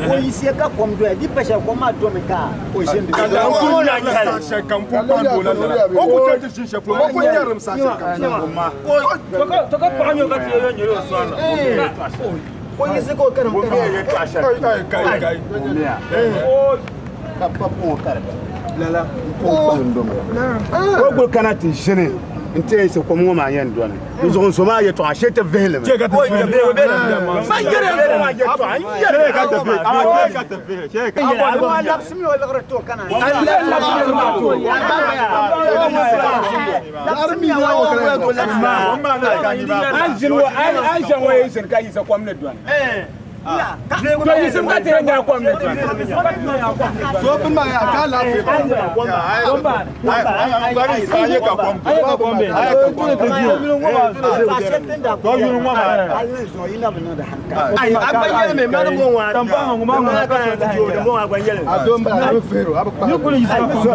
O yisi ka kom doye, di pesha kom ma do mi ka. O jende. Ka ko na sa she kan pu pan do la la. O ko tete shin she pu. O ko nyarim sa she kan pu. To ka pa nyo ka ti yo nyoro so na. O yisi ko kan ko. Kai kai kai. O ka pa pu ka. Lala ko kana ti jene nte se ko mo ma yen doni nzo nzo ma yeto a shete vele me ko ma yere ma yeto an yere ka te vele a ka te vele che ka wa lapsimi wa lagro kana armi wa wa an jin wa an jan wa yin ka yi sa kwamne doni to yi sim ka tere nya kwamne doni so bin ma ya ka la fe ba ai ai ka kwambe ai ka kwambe to yuru ngwa ma ai agba yele me ma mo wa tampa ngoma ngoma ka to mo agba yele adon ba abe fero abe pa ni kuli yi sa kwambe.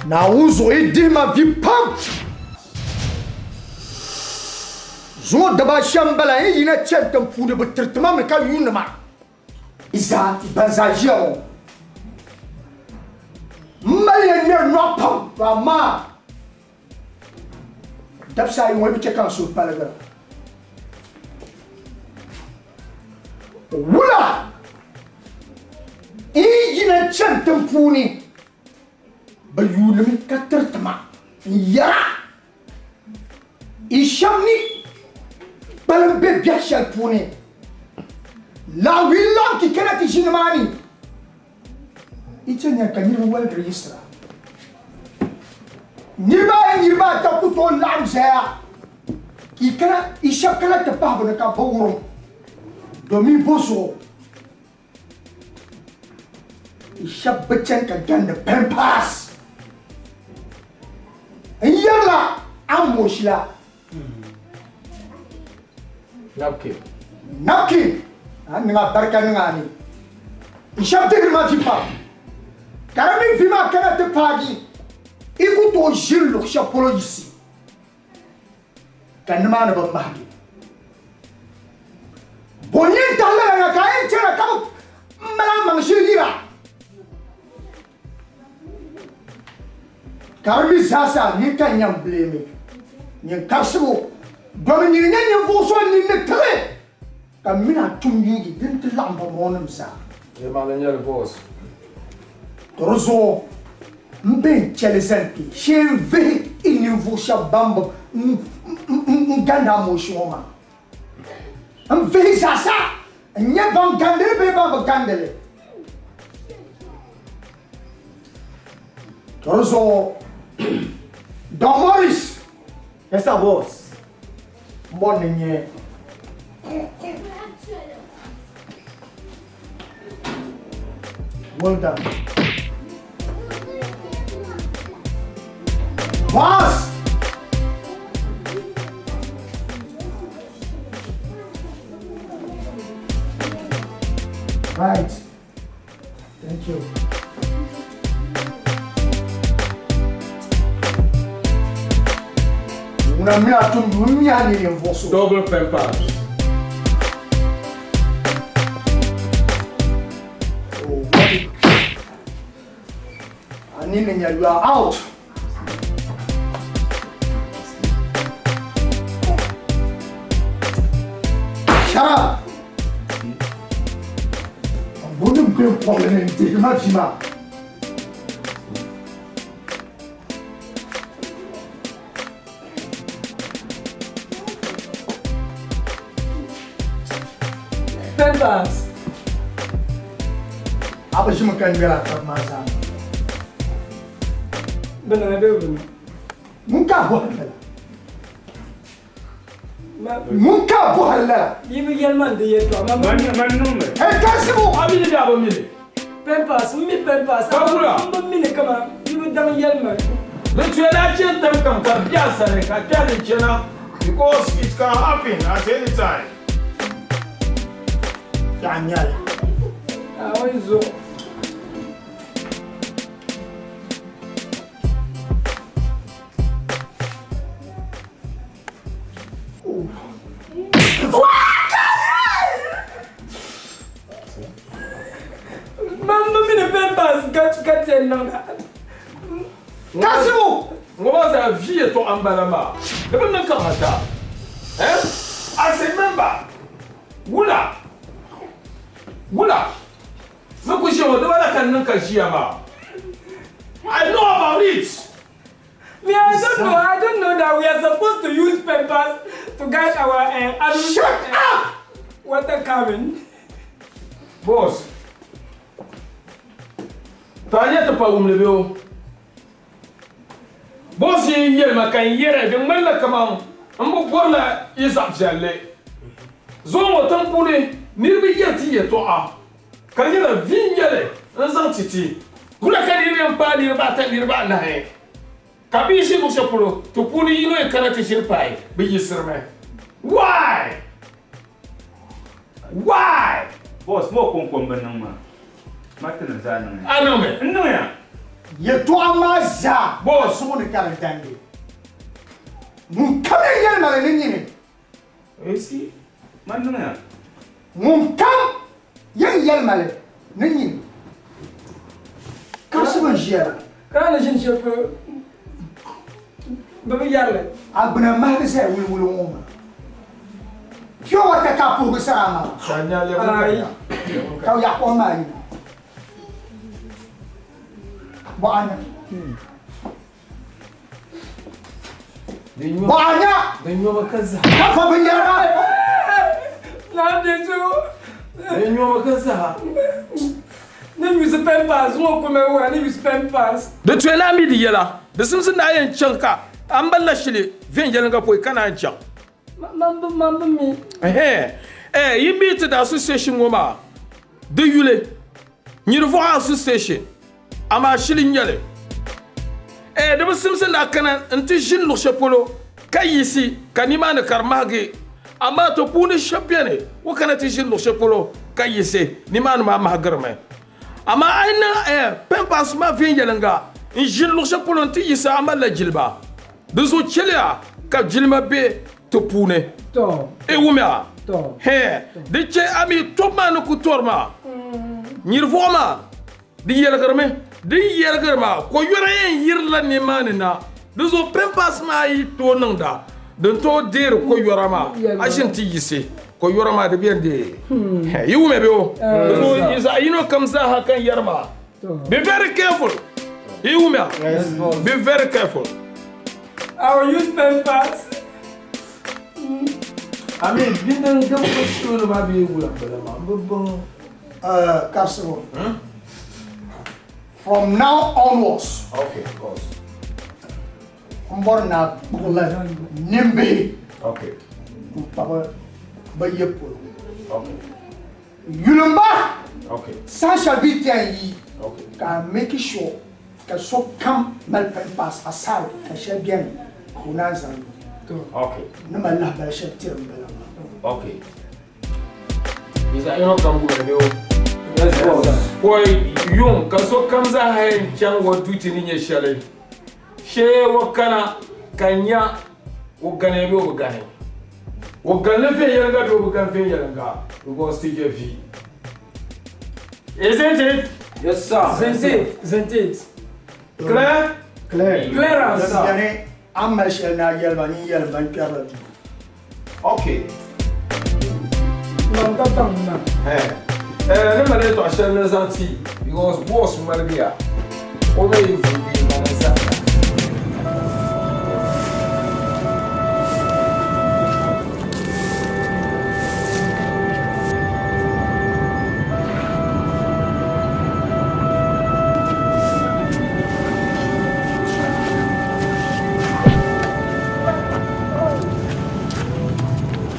Naawuni zuɣu yi dihi ma vi pam zuŋɔ daba shɛm bala yi yina chɛni tiŋ puuni bi tiriti ma mi ka yuuni ma zaa ban zaa ʒiya ŋɔ n mali ya ŋmɛri nɔɣu pam to amaa dabisa ayi ŋɔ bi chɛ ka n suhu paligira wula n yi yina chɛni tiŋ puuni bi yuunimi ka tiriti ma n yɛra i shɛm ni kpalim be biɛhi shɛli puuni laɣim laɣim ti kana ti ʒini maani i chɛ nya ka niriba waligiri yiɣisira niriba ayi niriba ata ku tooi laɣim ʒɛya i shɛba kana ti pahi bi ni ka bi wurim domin bo zuɣu i shɛba bi chɛni ka gandi pampers n yɛrila an moshi la napkin napkin an niŋ a barika niŋ a ni n shɛba dihiri ma vi pam ka di mini vi maa kana ti paagi i ku tooi ʒini luɣu shɛli polo yiɣisi ka nimaani bi mahagi bo n yɛn tahi lala ŋa ka a yɛn chɛna ka bi mali a maŋ ʒili yira ka di mi zaasa nyin ka n yɛn bileemi nyin kabisibu Domi nyini nyɛ ninvuɣ so nini ni tiɣi ka m mini a tum yuugi din ti laɣim bambɔŋɔnim zaa. Yɛlimaŋli n-nyɛ li boss. To di zuɣu m be n-chɛ li zani kpe shee n-vihi i ninvuɣ shɛb ban bi n-gandi a mooshi ŋɔ maa. N vihi zaasa n-nyɛ ban gandi li bee ban bi gandi li. To di zuɣu Don Morris. Yes sir boss. M bɔri ni n nyɛ Well done. Boss! Right. Thank you. Ŋuna mi a tum n mi a ni ninvuɣ so. Double pampers. Oh, what it... A ni ni nya you are out. Shut up! Bunun bɛ kɔbili ni n-dihi ma vi maa. Pampers. A bi ʒimi ka ŋmɛri a taba maa zaa. Bɛ niŋ bee bɛ bi niŋ? Ŋun ka a bɔhiri lala? Ŋun ka a bɔhiri lala? Yi bi yɛli ma n di yɛltɔɣa ma Man man niŋmi. Hey, Kasimu! A mi ni bee a bi mi li? Pampers, m mi pampers. Ka wula? M bi mi li kaman yi bi daŋ yɛli ma. Di tuya ni a chani tiŋ kam ka di be a sani ka kpɛhi din chana because it can happen at any time. Yaɣa nyɛli. Naawuni zuɣu. Mamma mini pampers ka ti yɛn niŋda. Kasimu! Ŋɔ maa zaa vi yɛtɔɣa m-bala maa. Di bi niŋ ka ŋata. Eh? As a member, wula? Wula? Ni ku ʒiya ŋɔ, di ba la ka n niŋ ka ʒiya maa. I know about it. Me, I don't know. I don't know that we are supposed to use papers to guide our adult, Shut up! Water coming. Boss, to a nyɛ ti pa wumli bee o? Boss yi yɛli ma ka n yɛri di ŋmanila kaman m bi bɔrila yi zaɣ viɛlli. Zuŋɔ ŋɔ tiŋ puuni niriba yɛri ti yɛtɔɣa ka di nyɛla vi n-nyɛ li n-zaŋ ti ti. Wula ka niriba yɛn paai niriba ata niriba anahi ka bɛ yi ʒi luɣ shɛli polo ti puuni yino yi kana ti ʒini paai bɛ yiɣisirimi? Why? Why? Boss, mo kɔŋko m-bi niŋ maa. Ma tinim zaa niŋya. A niŋmi? N niŋya. Yɛtɔɣa maa zaa Boss. zuɣu ni ka di dandi. Ŋun kam yɛn yɛli ma li ni nyini. You see? Man niŋya. Ŋun kam yɛn yɛli ma li ni nyini. Kasi bin ʒiya la. Ka ni ʒini shɛli polo bɛ bi yɛri li. A gbuna mahili zaya wuliwuli ŋɔ maa. Pure water ka a puhigu sara maa. Ayi. Ka yaɣa kom maa yina. Bɔɣa nya. Bɔɣa nya. Di nyɔmi ka zaha. Ka fa binyɛra maa. Naa di zuɣu. Di nyɔmi ka zaha. Ni use pampers ŋɔ kuma wura ni use pampers. Di tuya ni a mi di yɛla. Di simsi ni a yɛn chaŋ ka a mali la shili viɛnyɛliŋga pɔi ka naan chaŋ. Man bi man bi mi. Ɛhɛn, eh, yi mi ti the association ŋɔ maa di yuli Nyirivɔɣu Association, amaa shili n-nyɛ li. Eh, di bi simsi ni a kana nti ʒini luɣ shɛli polo ka yiɣisi ka nimaani ka di mahigi, amaa ti puuni shɛb beni o kana ti ʒini luɣ shɛli polo ka yiɣisi nimaani maa mahigirimi. Amaa a yi niŋ eh, pampers maa viɛnyɛliŋga n-ʒini luɣ shɛli polo nti yiɣisi a malila jilima. Di zuɣu chɛliya ka jilima be ti puuni. E wumiya? Hɛɛ, di chɛ a mi tɔbu maa ni ku tɔri maa, nyirivɔɣu maa, di yɛligirimi. Di yi yɛligiri maa, ko yɔra yɛn yirila nimaani na. Di zuɣu pampers maa yi tooi niŋda, Din tooi deeri ko yɔra maa, a ʒini ti yiɣisi ko yɔra maa di beni dee. Yi wumya bee o? Di zaɣ yino kam zaaha ka n yɛri maa. Be very careful. Yi wumya? Be very careful. I will use pen pass. I mean, bindin din bi suuni maa bee wula m-bala maa, m bi baŋ. Karisibu. From now onwards. Okay, boss. N bɔri ni a kpuɣila nimbihi Okay. n kpabi ba ye polo. Okay. Yulimba Okay. saha shɛli bɛ yi ti yɛn yi Okay. ka a make sure ka sokam mali pen pass aside ka shɛli beni ka o naan zaŋ lu. Okay. Ni mali lahabali shɛli tiri m bala maa. Okay. Yi zaɣ yino kam gubili bee o? Yes, boss. Pɔi yuŋ ka sokam zaa yɛn chaŋ o duty ni nyɛ shɛli. Shee o kana ka nya o gani bee o bi gani. O ganli viɛnyɛliŋga bee o bi gani viɛnyɛliŋga because ti je vi. Isn't it? Yes, sir. Isn't it? Isn't it? Clear? Clear. Clearance, sir. Yani, a ni mali shɛli ni a yɛli ba, nyin yɛlim ba, n kpɛrila duu. Okay. Mam ka baŋ ma. Eh, eh, ni mali yɛltɔɣa shɛli ni zaŋ ti because boss ŋmaligiya o mi yi vuugi mani n-sani.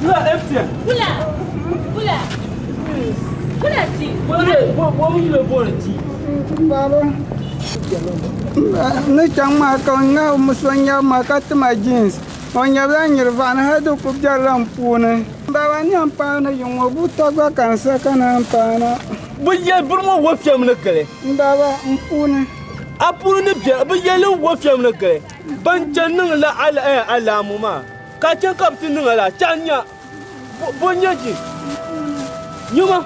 Wula MTN. Wula. Wula. Wula ti. Bo yuli booni ti. Baba. N ni chaŋ maa ka n ŋahi so nyabi ma ka ti ma jeans. O nyabila nyiri vaɣani hali di ku biɛrila n puuni. Baba n yɛn paai ni yiŋ ŋɔ buta gba ka n sa ka naan paana. Bi yɛli biri ŋɔ wo fiɛm ni gili. N baba n puuni. A puuni ni biɛri bi yɛli wo fiɛm ni gili. Ban chɛn niŋ la alaamu maa ka chɛn ka bi ti niŋ la chaŋ nya bo nyɛ ji nyuma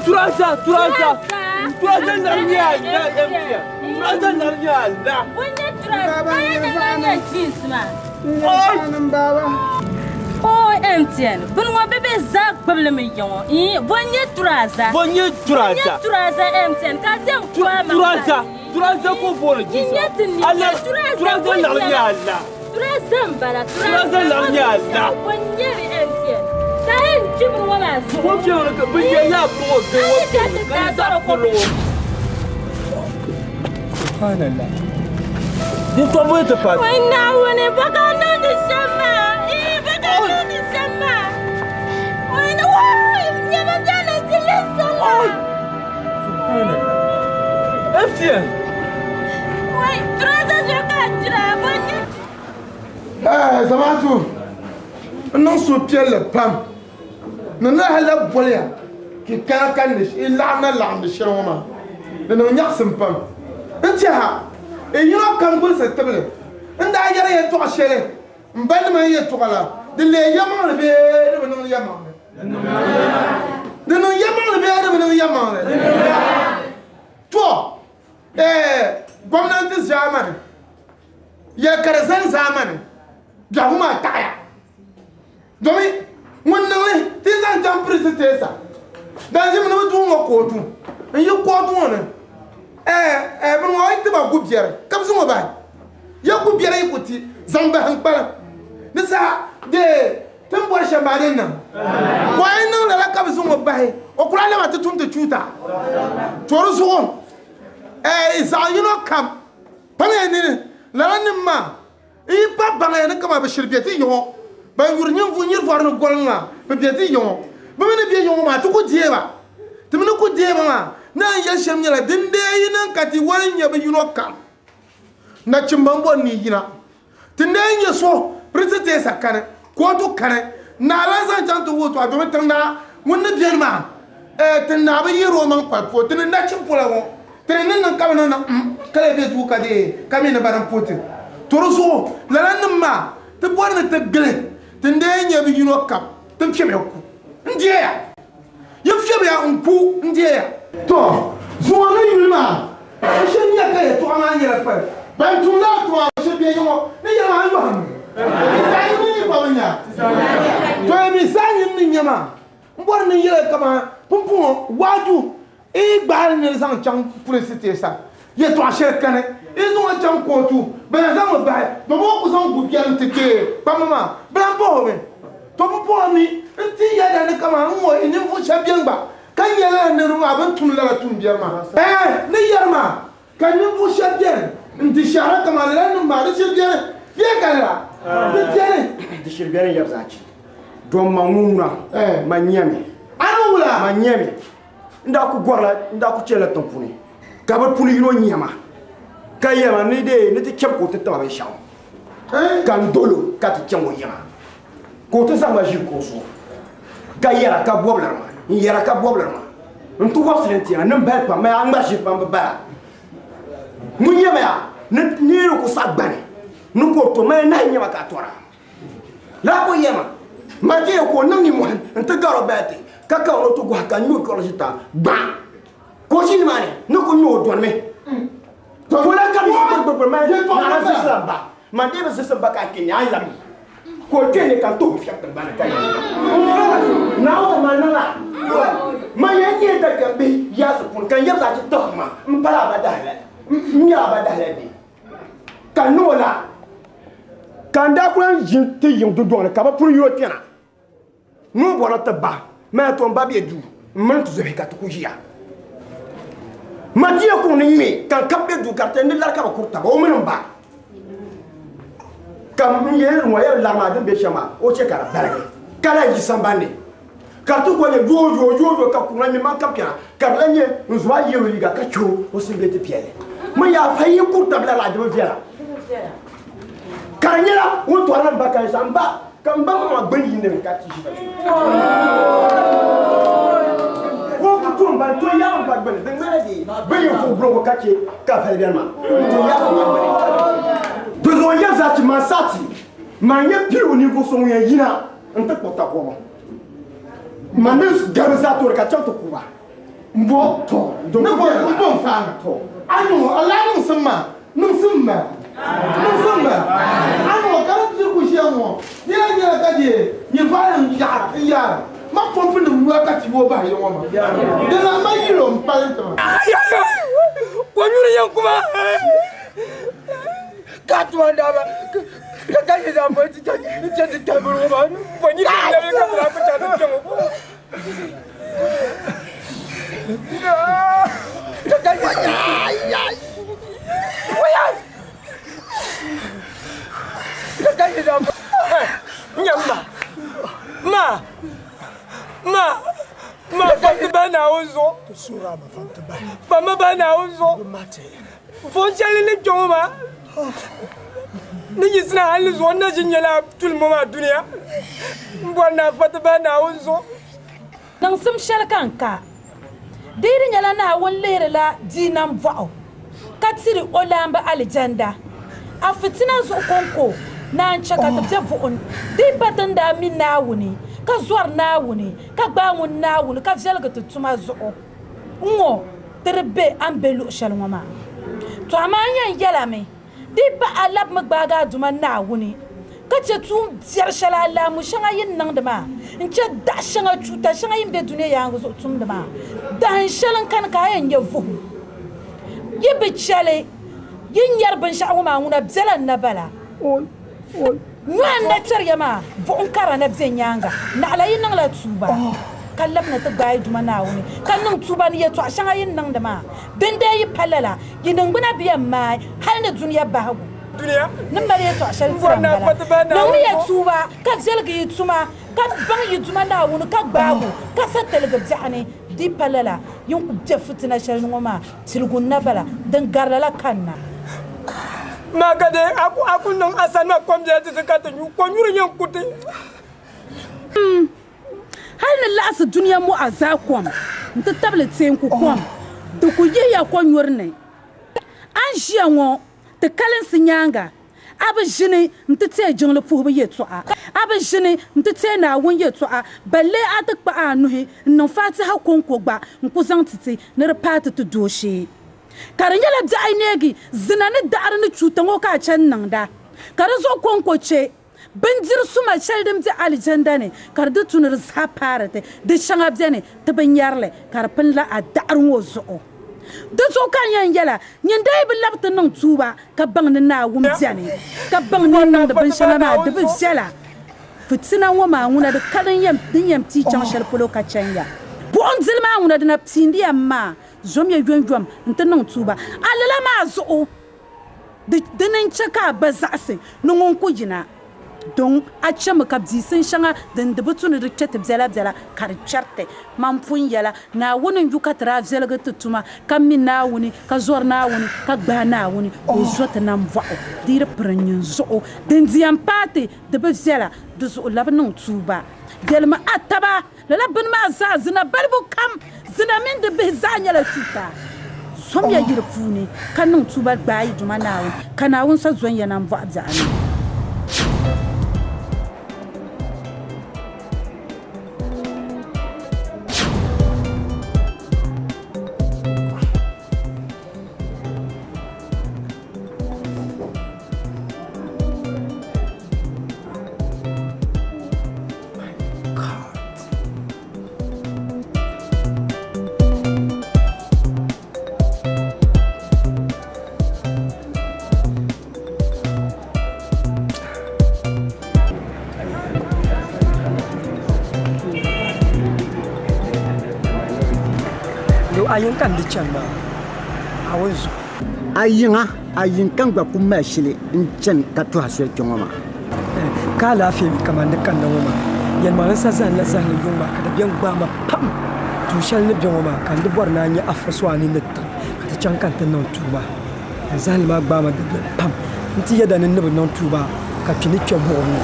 turaza turaza turaza nari nyɛ ala MTN turaza nari nyɛ ala. Bo nyɛ turaza ka yɛ na nyɛ jeans maa. N baba. O MTN bini ŋɔ bɛ bɛ zaa gbubili mi yiŋɔ ii bo nyɛ turaza. Bo nyɛ turaza. Bo nyɛ turaza MTN ka den kura ma. Turaza turaza ko booni ji Nyɛ ti ni ala turaza turaza nari nyɛ ala. Turaza n bala Turaza nari nyɛ ala. Bo nyɛ ni MTN ka yɛn kpi bini ŋɔ maa zuɣu. Wo fiɛm ni bi yɛli la bini ŋɔ gili wo fiɛm ni ka zaɣ kurili ŋɔ. Subhanallah. Din tɔbu ti pa. Wai Naawuni bɔ ka niŋdi shɛm maa ii bɔ ka niŋdi shɛm maa wai na wai nyɛma biɛni ti lisa la. Subhanallah. MTN. Wai turaza zuɣu ka a jira bɔ nyɛ. Eh, Zamaatu, n niŋ suhupiɛlli pam ni ni hali la boliya ki kana ka ni i laɣim na laɣimdi shɛli ŋɔ maa di niŋ nyaɣisim pam. N tɛha i yino kam gulisi tibili n daa yɛri yɛltɔɣa shɛli m ba nima ni yɛltɔɣa la di leei yɛlimaŋli bee di bi niŋ yɛlimaŋli? Di niŋ yɛlimaŋli bee di bi niŋ yɛlimaŋli? To, gomnanti zaamani yɛli ka di zani zaamani biɛhigu maa taɣiya domi ŋun niŋli ti zaŋ chaŋ pirisi teesa dan ʒimi ni bi duhi ŋɔ kootu n yi kootu ŋɔ ni bini ŋɔ yi ti ba gu biɛri ka bi zaŋ o bahi ya gu biɛri yi ku ti zaŋ bahi n kpalim di saha dee ti ni bɔri shɛm maa din niŋ ka o yi niŋ lala ka bi zaŋ o bahi o kuli alama ti tum ti chuuta to di zuɣu zaɣ yino kam paŋya nini lala nim maa n yi pa baŋya ni kama bi shiri bɛ ti yiŋɔ ban yuri ninvuɣu nyiri vɔri ni goliŋ maa bi bɛ ti yiŋɔ bi mi ni bɛ yiŋɔ maa ti ku deeba ti mi ni ku deeba maa ni a ni yɛli shɛm nyɛla din dee yi niŋ ka ti wali nyɛ bi yino kam nachimba n bɔri ni yina ti nee nyɛ so pirinsi teesa kani kootu kani naa lan zaŋ chaŋ ti wuhi tɔɣa domi tiŋ naa ŋun ni beni maa ti naa bi yihiri o maŋ pali puhi ti ni nachim pola ŋɔ ti ni niŋ niŋ ka bi niŋ niŋ ka lee be duu ka dee ka mi ni bari m-puhi ti to di zuɣu lala nim maa ti bɔri ni ti gili ti nee nyɛ bi yino kam ti fiɛbiya ku n deeya yi fiɛbiya n ku n deeya. To zuŋɔ ni yuli maa n shiri nya ka yɛltɔɣa maa nyɛla pali ban tum lala tuma shiri bɛ yiŋɔ ni yɛli maa n yɔhim mi. Zaɣ yini yi gba bi nya to yi mi saa nyin ni nya maa n bɔri ni yɛla kaman pumpɔŋɔ waaju i gbaali niri zaŋ chaŋ polisi teesa yɛltɔɣa shɛli kani i zaŋ o chaŋ kootu bɛ na zaŋmi bahi domi o ku zaŋ gu biɛri nti kpee kpamba maa bɛ lahi bahi o mi to pumpɔŋɔ mi n ti yɛliya ni kaman n ŋɔ ninvuɣ shɛba beni gba ka nya lala niriba maa bɛ ni tum lala tuumbiɛri maa ɛɛh ni yɛri maa ka ninvuɣ shɛba beni n-di shɛhira kaman lala nim maa di shiri beni bee ka lala di beni. Di shiri beni yɛbu zaa chi. Dom ma ŋun ŋuna, ma nyami. A ni wula? Ma nyami. N daa ku gɔrila, n daa ku chɛlila tiŋ puuni, ka bɛ puuni yino nya ma, ka yɛli ma ni dee ni ti cham ka o ti ti ma binshɛɣu, ka n dol o ka ti chaŋ o yiŋa, ka o ti zaŋ ma ʒili kuɣu zuɣu, ka yɛra ka bɔbiliri ma, n yɛra ka bɔbiliri ma. N ti wɔbisili n tiɛha ni m bali pam, ma yaa ŋmari ʒili pam bi bala. Ŋun nyɛ ma yaa ni ni ku saɣi gbani ni ka o to ma yaa nahi nya ma ka a tɔra. Lala ka o yɛli ma, Ma ti yɛn ka o niŋ nimmohi nti gar o baliti, ka ka o ni o ti gɔhi ka n nya o kpiɣili ʒi taŋa gbaŋ. Ka o ʒi nimaani ni ku nya o dɔnimi. Ka o lahi kabi ʒi gbirigbirigbiri mali naɣila zilisi la ba. Man dii bi zilisi ba ka a kpe ni a ni labi ka o kpe ni ka n tuhi o fiɛbi tiŋgbani ka yɛli, Naawuni man niŋ a man yɛn nyɛ dagbamb bihi yaasi puuni ka n yɛbi zaa ti tɔhi ma m-pala a ba dahila n nyɛla a ba dahila bee? Ka n niŋ o la, ka n daa ku lan ʒi ti yiŋ dundɔŋ ni, ka bɛ puni yino kpɛna ni o bɔrila ti ba mali to m ba be duu m mini ti zobihi ka ti ku ʒiya. Matia kuŋ ni ŋme ka n kab be duu ka di ti ni lari ka bɛ kuri taba o mini m ba. Ka n yɛli ŋɔ yɛli lari maa din be shɛm maa o chɛ ka di baligi ka lahi yi samban ni ka di ti kuli nyɛ yooyoo yooyoo ka kuŋ la ŋme man kab kpɛna ka di lahi nyɛ n zuɣu a yɛl o liiga ka chɛ o singilɛti piɛlli min yaa fa yi kuri tabila la di bi viɛla ka di nyɛla o ni tɔrila m ba ka n ba ka m ba maŋa gbuni yindi mi ka ti ʒi ka chɛ o ku to m ba n to yaɣi m ba gbuni di ŋmanila dee bɛ yɛn fuɣi bulogo ka chɛ ka vali bɛni maa n to yaɣi m ba gbuni di zuɣu yɛli zaa ti man saɣati man nyɛ piligu ninvuɣu so ŋun yɛn yina n ti kpuɣi takɔbu man ni gari zaa toori ka chaŋ ti ku ba n bo to ni bo n bo n faana to a niŋ a lahi niŋsim maa niŋsim m bala niŋsim m bala a niŋ ka di diri ku ʒiya ŋɔ di yɛn nyɛla ka deei nyɛ vaɣili n yaɣara n yaara ma pɔmpi nim nua ka ti yooi bahi ya ŋɔ maa di lahi ma yilo n pali ti ma. Konyuri yɛn kuma ka tuma n daa ba ka ka ʒi zaŋ bɔ ti chɛ ti kpɛhi bini ŋɔ maa bɔ nyiri ka bi lahi ku chaŋ ti kpɛ ŋɔ. Ma ma ma famti bahi Naawuni zuɣu fammi bahi Naawuni zuɣu fon shɛli ni kpɛ ŋɔ maa ni yiɣisina hali ni zuɣu n na ʒi nyɛla tuli ŋɔ maa dunia n bɔri ni a fa ti bahi Naawuni zuɣu. Niŋsim shɛli ka n ka, di yi di nyɛla Naawuni lihirila bia nambɔɣu ka tiri o laamba alijanda, a fitina zuɣu kɔŋko naan chɛ ka ti be buɣim. Di yi pa ti ni daa mi Naawuni, ka zɔri Naawuni, ka gbaai ŋun Naawuni ka viɛligi ti tuma zuɣu ŋ-ŋɔ ti di be a ni be luɣ shɛli ŋɔ maa. Tɔ amaa n yɛn yɛlami, Di yi pa a labimi gbaagi a Duuma Naawuni, ka chɛ tuun biɛri shɛli alaamu shɛŋa yi ni niŋdi maa, n-chɛ daɣ shɛŋa chuuta shɛŋa yi ni be dunia yaaŋa zuɣu tumdi maa. Dahin shɛli n-kani ka a yɛn nya vuhim. Yi bi chɛ li, yi ni nyari binshɛɣu ŋɔ maa ŋuna bela n na bala. Nyɔhi n na kpɛri ya maa, buɣim kara na be nyaaŋa, naɣila yi niŋla tuuba, ka labina ti gbaai Duuma Naawuni, ka niŋ tuuba ni yɛtɔɣ shɛŋa yi ni niŋdi maa. Dindee yi pa lala, yi niŋgbuna bi yɛn maai hal ni dunia bahigu. Ni mali yɛtɔɣ shɛli tira m-bala, Niŋmiya tuuba, ka viɛligi yi tuma, ka baŋ yi Duuma Naawuni, ka gbaag o, ka sa tiligi biɛɣu ni. Di pa lala, yin ku be fitina shɛli ni ŋɔ maa, tiligu n-na bala, din gari lala kanna. Maa ka dee a ku niŋ a sani maa kom biɛla ti ti ka ti nyu, konyuri yɛn ku ti. Hal ni laɣisi dunia mɔɣa zaa kom nti tabili teeku kom, di ku yihiya kɔnyuri ni. A ni ʒiya ŋɔ ti kalinsi nyaaŋa, a bi ʒini nti teei jiŋli puhibu yɛtɔɣa, a bi ʒini nti teei Naawuni yɛtɔɣa, balee a ti kpaɣi a nuhi n-niŋ fatiha kɔŋko gba n-ku zaŋ ti ti ni di paai ti ti dooshee. Ka di nyɛla biɛɣu yi neegi zina ni daɣiri ni chuuta ŋɔ ka a chani niŋda, ka di zuɣu kɔŋko chɛ. Bindiri suma shɛli din be alijanda ni ka di di tu ni di zaa paari ti, di shɛŋa beni ti bi nyari li ka di pini la a daɣiri ŋɔ zuɣu. Di zuɣu ka n yɛn yɛl a, nyin daa yi bi labi ti niŋ tuuba ka baŋ ni Naawuni beni, ka baŋ ni n niŋdi binshɛŋa maa di bi viɛla. Fitina ŋɔ maa ŋuna di ka din yɛn pii chaŋ shɛli polo ka chɛn ya. Buɣim dili maa ŋuna di na piindi ya m-maa, zomya yomyom nti niŋ tuuba. A lala maa zuɣu, dini n-chɛ ka a ba zaɣisi ni ŋun ku yina. Don a chɛmi ka biisin shɛŋa din di bi tu ni di kpe ti biɛlabiɛla ka di kpɛri ti. Man pun yɛla, Naawuni n-yu ka ti daa viɛligi ti tuma, ka mi Naawuni, ka zɔri Naawuni, ka gbahi Naawuni, ka o zo ti nambɔɣu. Di yi di piri n nyin zuɣu, din di yɛn paai ti, di bi viɛla, di zuɣu labi niŋ tuuba. Yɛlimi a taba, lala bini maa zaa, zina balibu kam, zina mini di bihi zaa nyɛla chuuta. Zomiya yi di puuni, ka niŋ tuuba gbaai yi Duuma Naawuni, ka Naawuni sa zon ya nambɔɣu biɛɣu ni. A yiŋ ka n di chani maa, a wun zo. A yiŋa, a yiŋ ka n gba ku mali shili n-chani ka tuhi a soli kpe ŋɔ maa. Ka alaafee bi kaman di kanna ŋɔ maa. Yɛlimaŋli n sa zahimla zahimli yuŋ maa ka di bɛn gbaai ma pam. Tuun shɛli ni be ŋɔ maa ka n di bɔri ni a nya afa so a ni ni tiɣi ka ti chaŋ ka n ti niŋ tuuba. N zahimli maa gbaai ma dabiɛm pam. N ti yɛda ni n ni bi niŋ tuuba ka kpi ni kpe buɣim ni.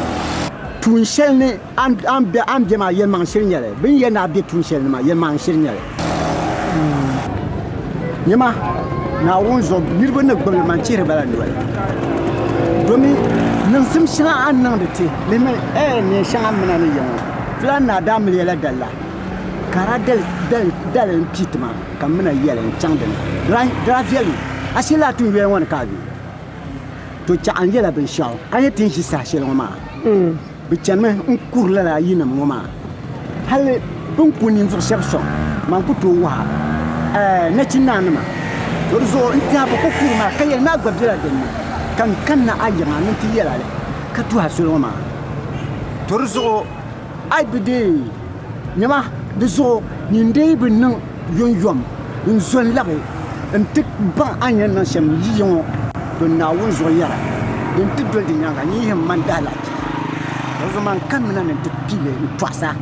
Tuun shɛli ni a ni be maa yɛlimaŋli shiri nyɛli. Bɛ ni yɛli ni a be tuun shɛli ni maa yɛlimaŋli shiri nyɛli. Nyama, Naawuni zuɣu niriba ni gbibi li man chihiri ba la noli. Domin niŋsim shɛŋa a ni niŋdi ti lihimi neen shɛŋa m mina ni ya ŋɔ, Filan naa daa miliya la dali la, ka a daa dali m-pii ti ma ka m mina yɛli n-chaŋ di ni. Di daa viɛlimi, a shiri lahi tuun yoya ŋɔ ni ka a be. To chaɣ n yɛla binshɛɣu a ni ti ni ʒi saha shɛli ŋɔ maa. Bɛ chanimi n-kuri lala yinim ŋɔ maa hali bɛ ni ku ninvuɣ shɛb sɔŋ, man ku tooi wuhi a nachinnaanima. To di zuɣu n tɛha bɛ ku kuri ma ka yɛli ni a gba bela din ni, ka n kanna a yiŋa ni nti yɛl a li ka tuhi a soli ŋɔ maa. To di zuɣu a yi bi deei nɛma, di zuɣu nyin dee bi niŋ yomyom n-zo n-labi nti baŋ a ni yɛn niŋ shɛm yi ya ŋɔ, to Naawuni zuɣu yɛra, din ti doli di nyaaŋa, nyin yihim man daalahichi. Dinzuɣu man kamina ni nti pili n-tɔɣis a,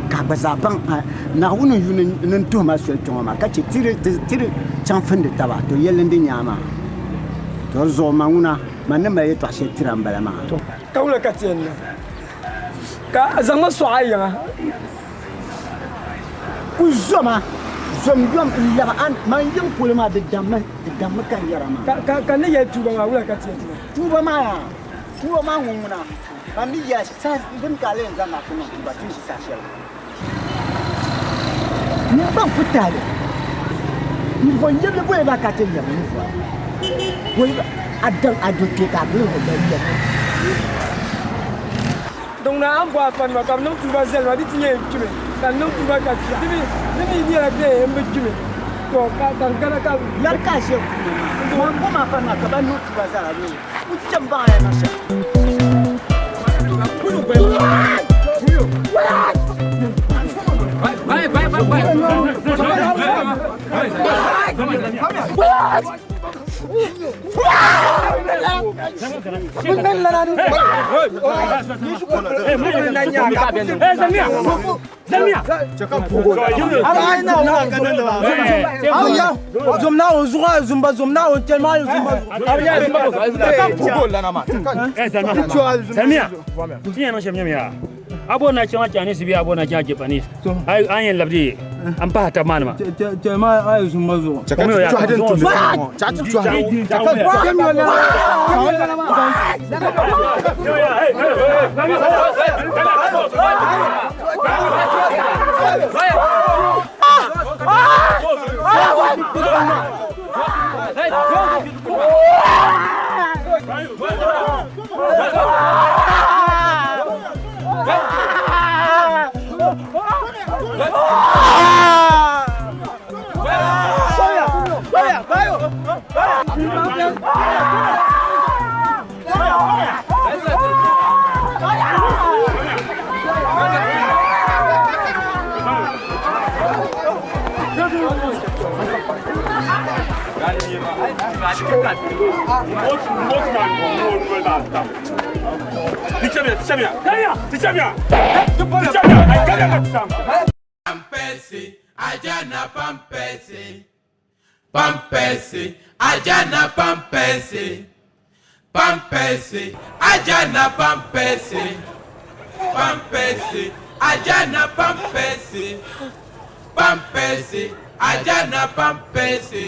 ka a gba zaa baŋ a Naawuni n-yu ni n tuhi ma soli kpe ŋɔ maa, ka chɛ ti di chaŋ findi taba, to yɛlli n-di nyaa maa. To di zuɣu man ŋuna, man ni mali yɛtɔɣ shɛli tira m-bala maa. Ka wula ka ti yɛn niŋ ka a zaŋ ma sɔɣi a yiŋa? Ku zoma, zom yom n-labi a man yiŋ polo maa, di dammi, di dammi ka n yɛra maa. Ka n ni yɛli tuuba maa, wula ka ti yɛn ti niŋ? Tuuba maa yaa, tuuba maa ŋun ŋuna, ka n ni yɛli saha din ka a lee zaŋ a ti niŋ tuuba, ti ni ʒi saha shɛli. Niriba n-ku tahi li. Ninvuɣ yɛbili boli ba ka ti lɛbi ninvuɣ boli ba a daŋ a do kpe ka a gili o gba lɛbi. Din ŋuna a ni bɔhi a fanima ka bɛ niŋ tuuba zali ma, di ti nyɛ n kpimi, ka n niŋ tuuba ka kpi. Di mi nyɛla bɛ n bi kpimi, tɔ ka n kana ka. Yɛri ka a ʒe puuni maa, man bɔmi a fanima ka ban niŋ tuuba zali a bee ku chɛ m-baŋ a ya niŋ shɛm. Abo na chama Chinese bi abo na chama Japanese. Ai an yen labdi an pa ta manma. Tema ai zumba zo. Pampesi, ajana pampesi. Pampesi, ajana pampesi. Pampesi, ajana pampesi. Pampesi, ajana pampesi. Pampesi, ajana pampesi.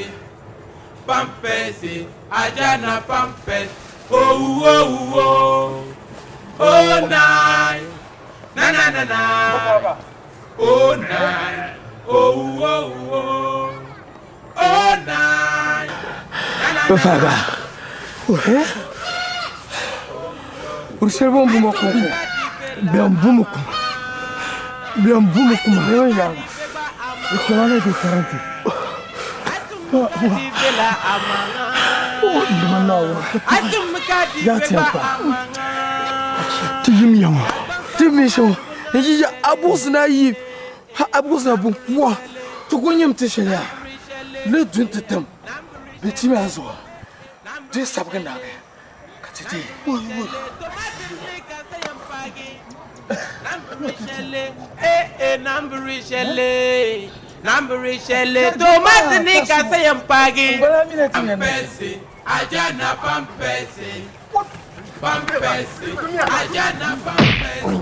Pampesi, ajana pampesi. Oh, oh, oh. Oh, nine. Na, na, na, na. Oh, nine. Oh, oh, oh. Oh, nine. Bafaga. Urushelbo mbumo kuma. Bia mbumo kuma. Bia mbumo kuma. Yo ya. Ikolane de 40. Oh, ndimana. Ya tiapa. Ti yim yawo. Ti mi so. Yi ya abus na yi. Ha abus na bun kwa. To kunyim ti shelia. Le dun titam. Beti mi azo. Di sabga na ge. Katiti. Namburi shele, tomati ni kase yampagi. Pampesi, ajana pampesi. Pampesi, ajana pampesi.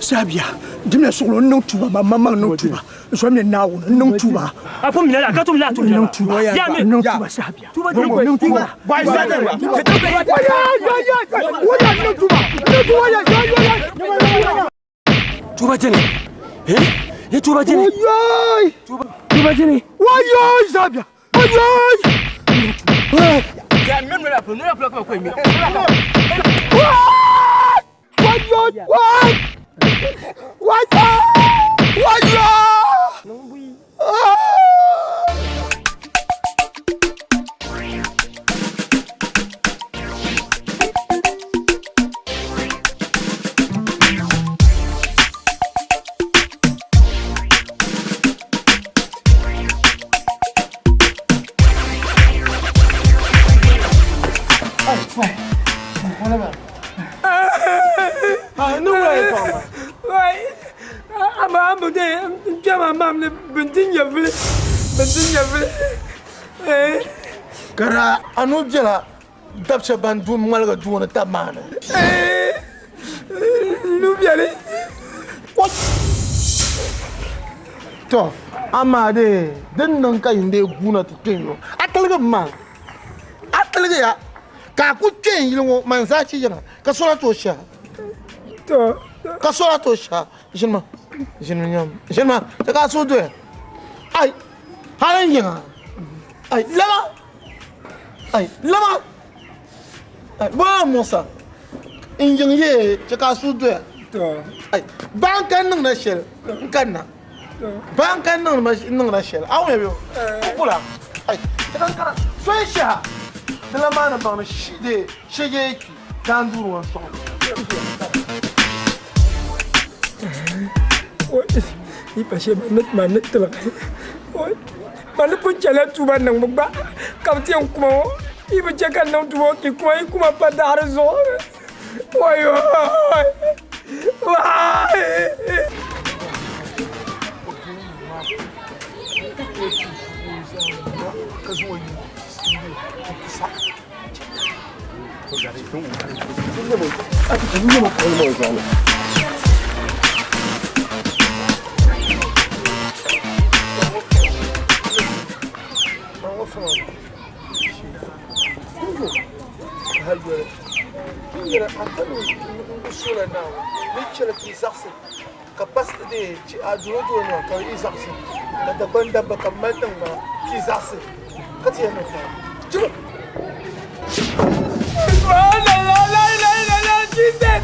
Sabia, dimna suglo niŋ tuba ma maŋ niŋ tuba n ni Naawuni n niŋ tuba. A pun minɛ la ka tum la tum niŋ tuba Ya mi niŋ tuba sabia. Tuba dini niŋ tuba. Ya ya ya ya niŋ tuba niŋ tuba ya ya ya ya. Tuba jini. Eh? Ye tuba jini. Wayoy. Tuba jini. Wayoy sabia. Wayoy. Ya même la pun la pun ko mi. Wayoy. Wayoy. Wayo! Wayo! Kara anu biɛla dabshɛba ban du ŋmaligi duuni tabi maa ni. Nu biɛli. To amaa de din niŋ ka yin dee guuna ti kpe ŋɔ a tiligi maa a tiligi ya ka a ku kpe n yili ŋɔ man zaa chi yiŋa ka sola tooi shɛha ka sola tooi shɛha ʒini ma ʒini nyam ʒini ma ti ka a suhu doya ai hali n yiŋa ai lama ai lama ai bɔla musa n yiŋ yee ti ka a suhu doya ai baa n kan niŋda shɛli n kanna baa n kan niŋda shɛli a wumya bɛ kula ai ti kan kara so n shɛha di la maa ni baŋ ni shide shege ki daan duuri ŋɔ sɔŋ. Yi pa shee maa ni tiligi ma ni pun chɛla tuuba niŋbu gba ka bi ti yɛn kuma ŋɔ yi bi chɛ ka niŋ tuuba ŋɔ ki kuma yi kuma pa daɣari zuɣu wayo waai. Ka pasti de chi a duro duro nima ka yi zaɣisi ka Dagban dabba ka bɛ mali tiŋgbana ka yi zaɣisi ka ti yɛn niŋ faa chibu. Subhanallah, la ilaha illallah, Jesus,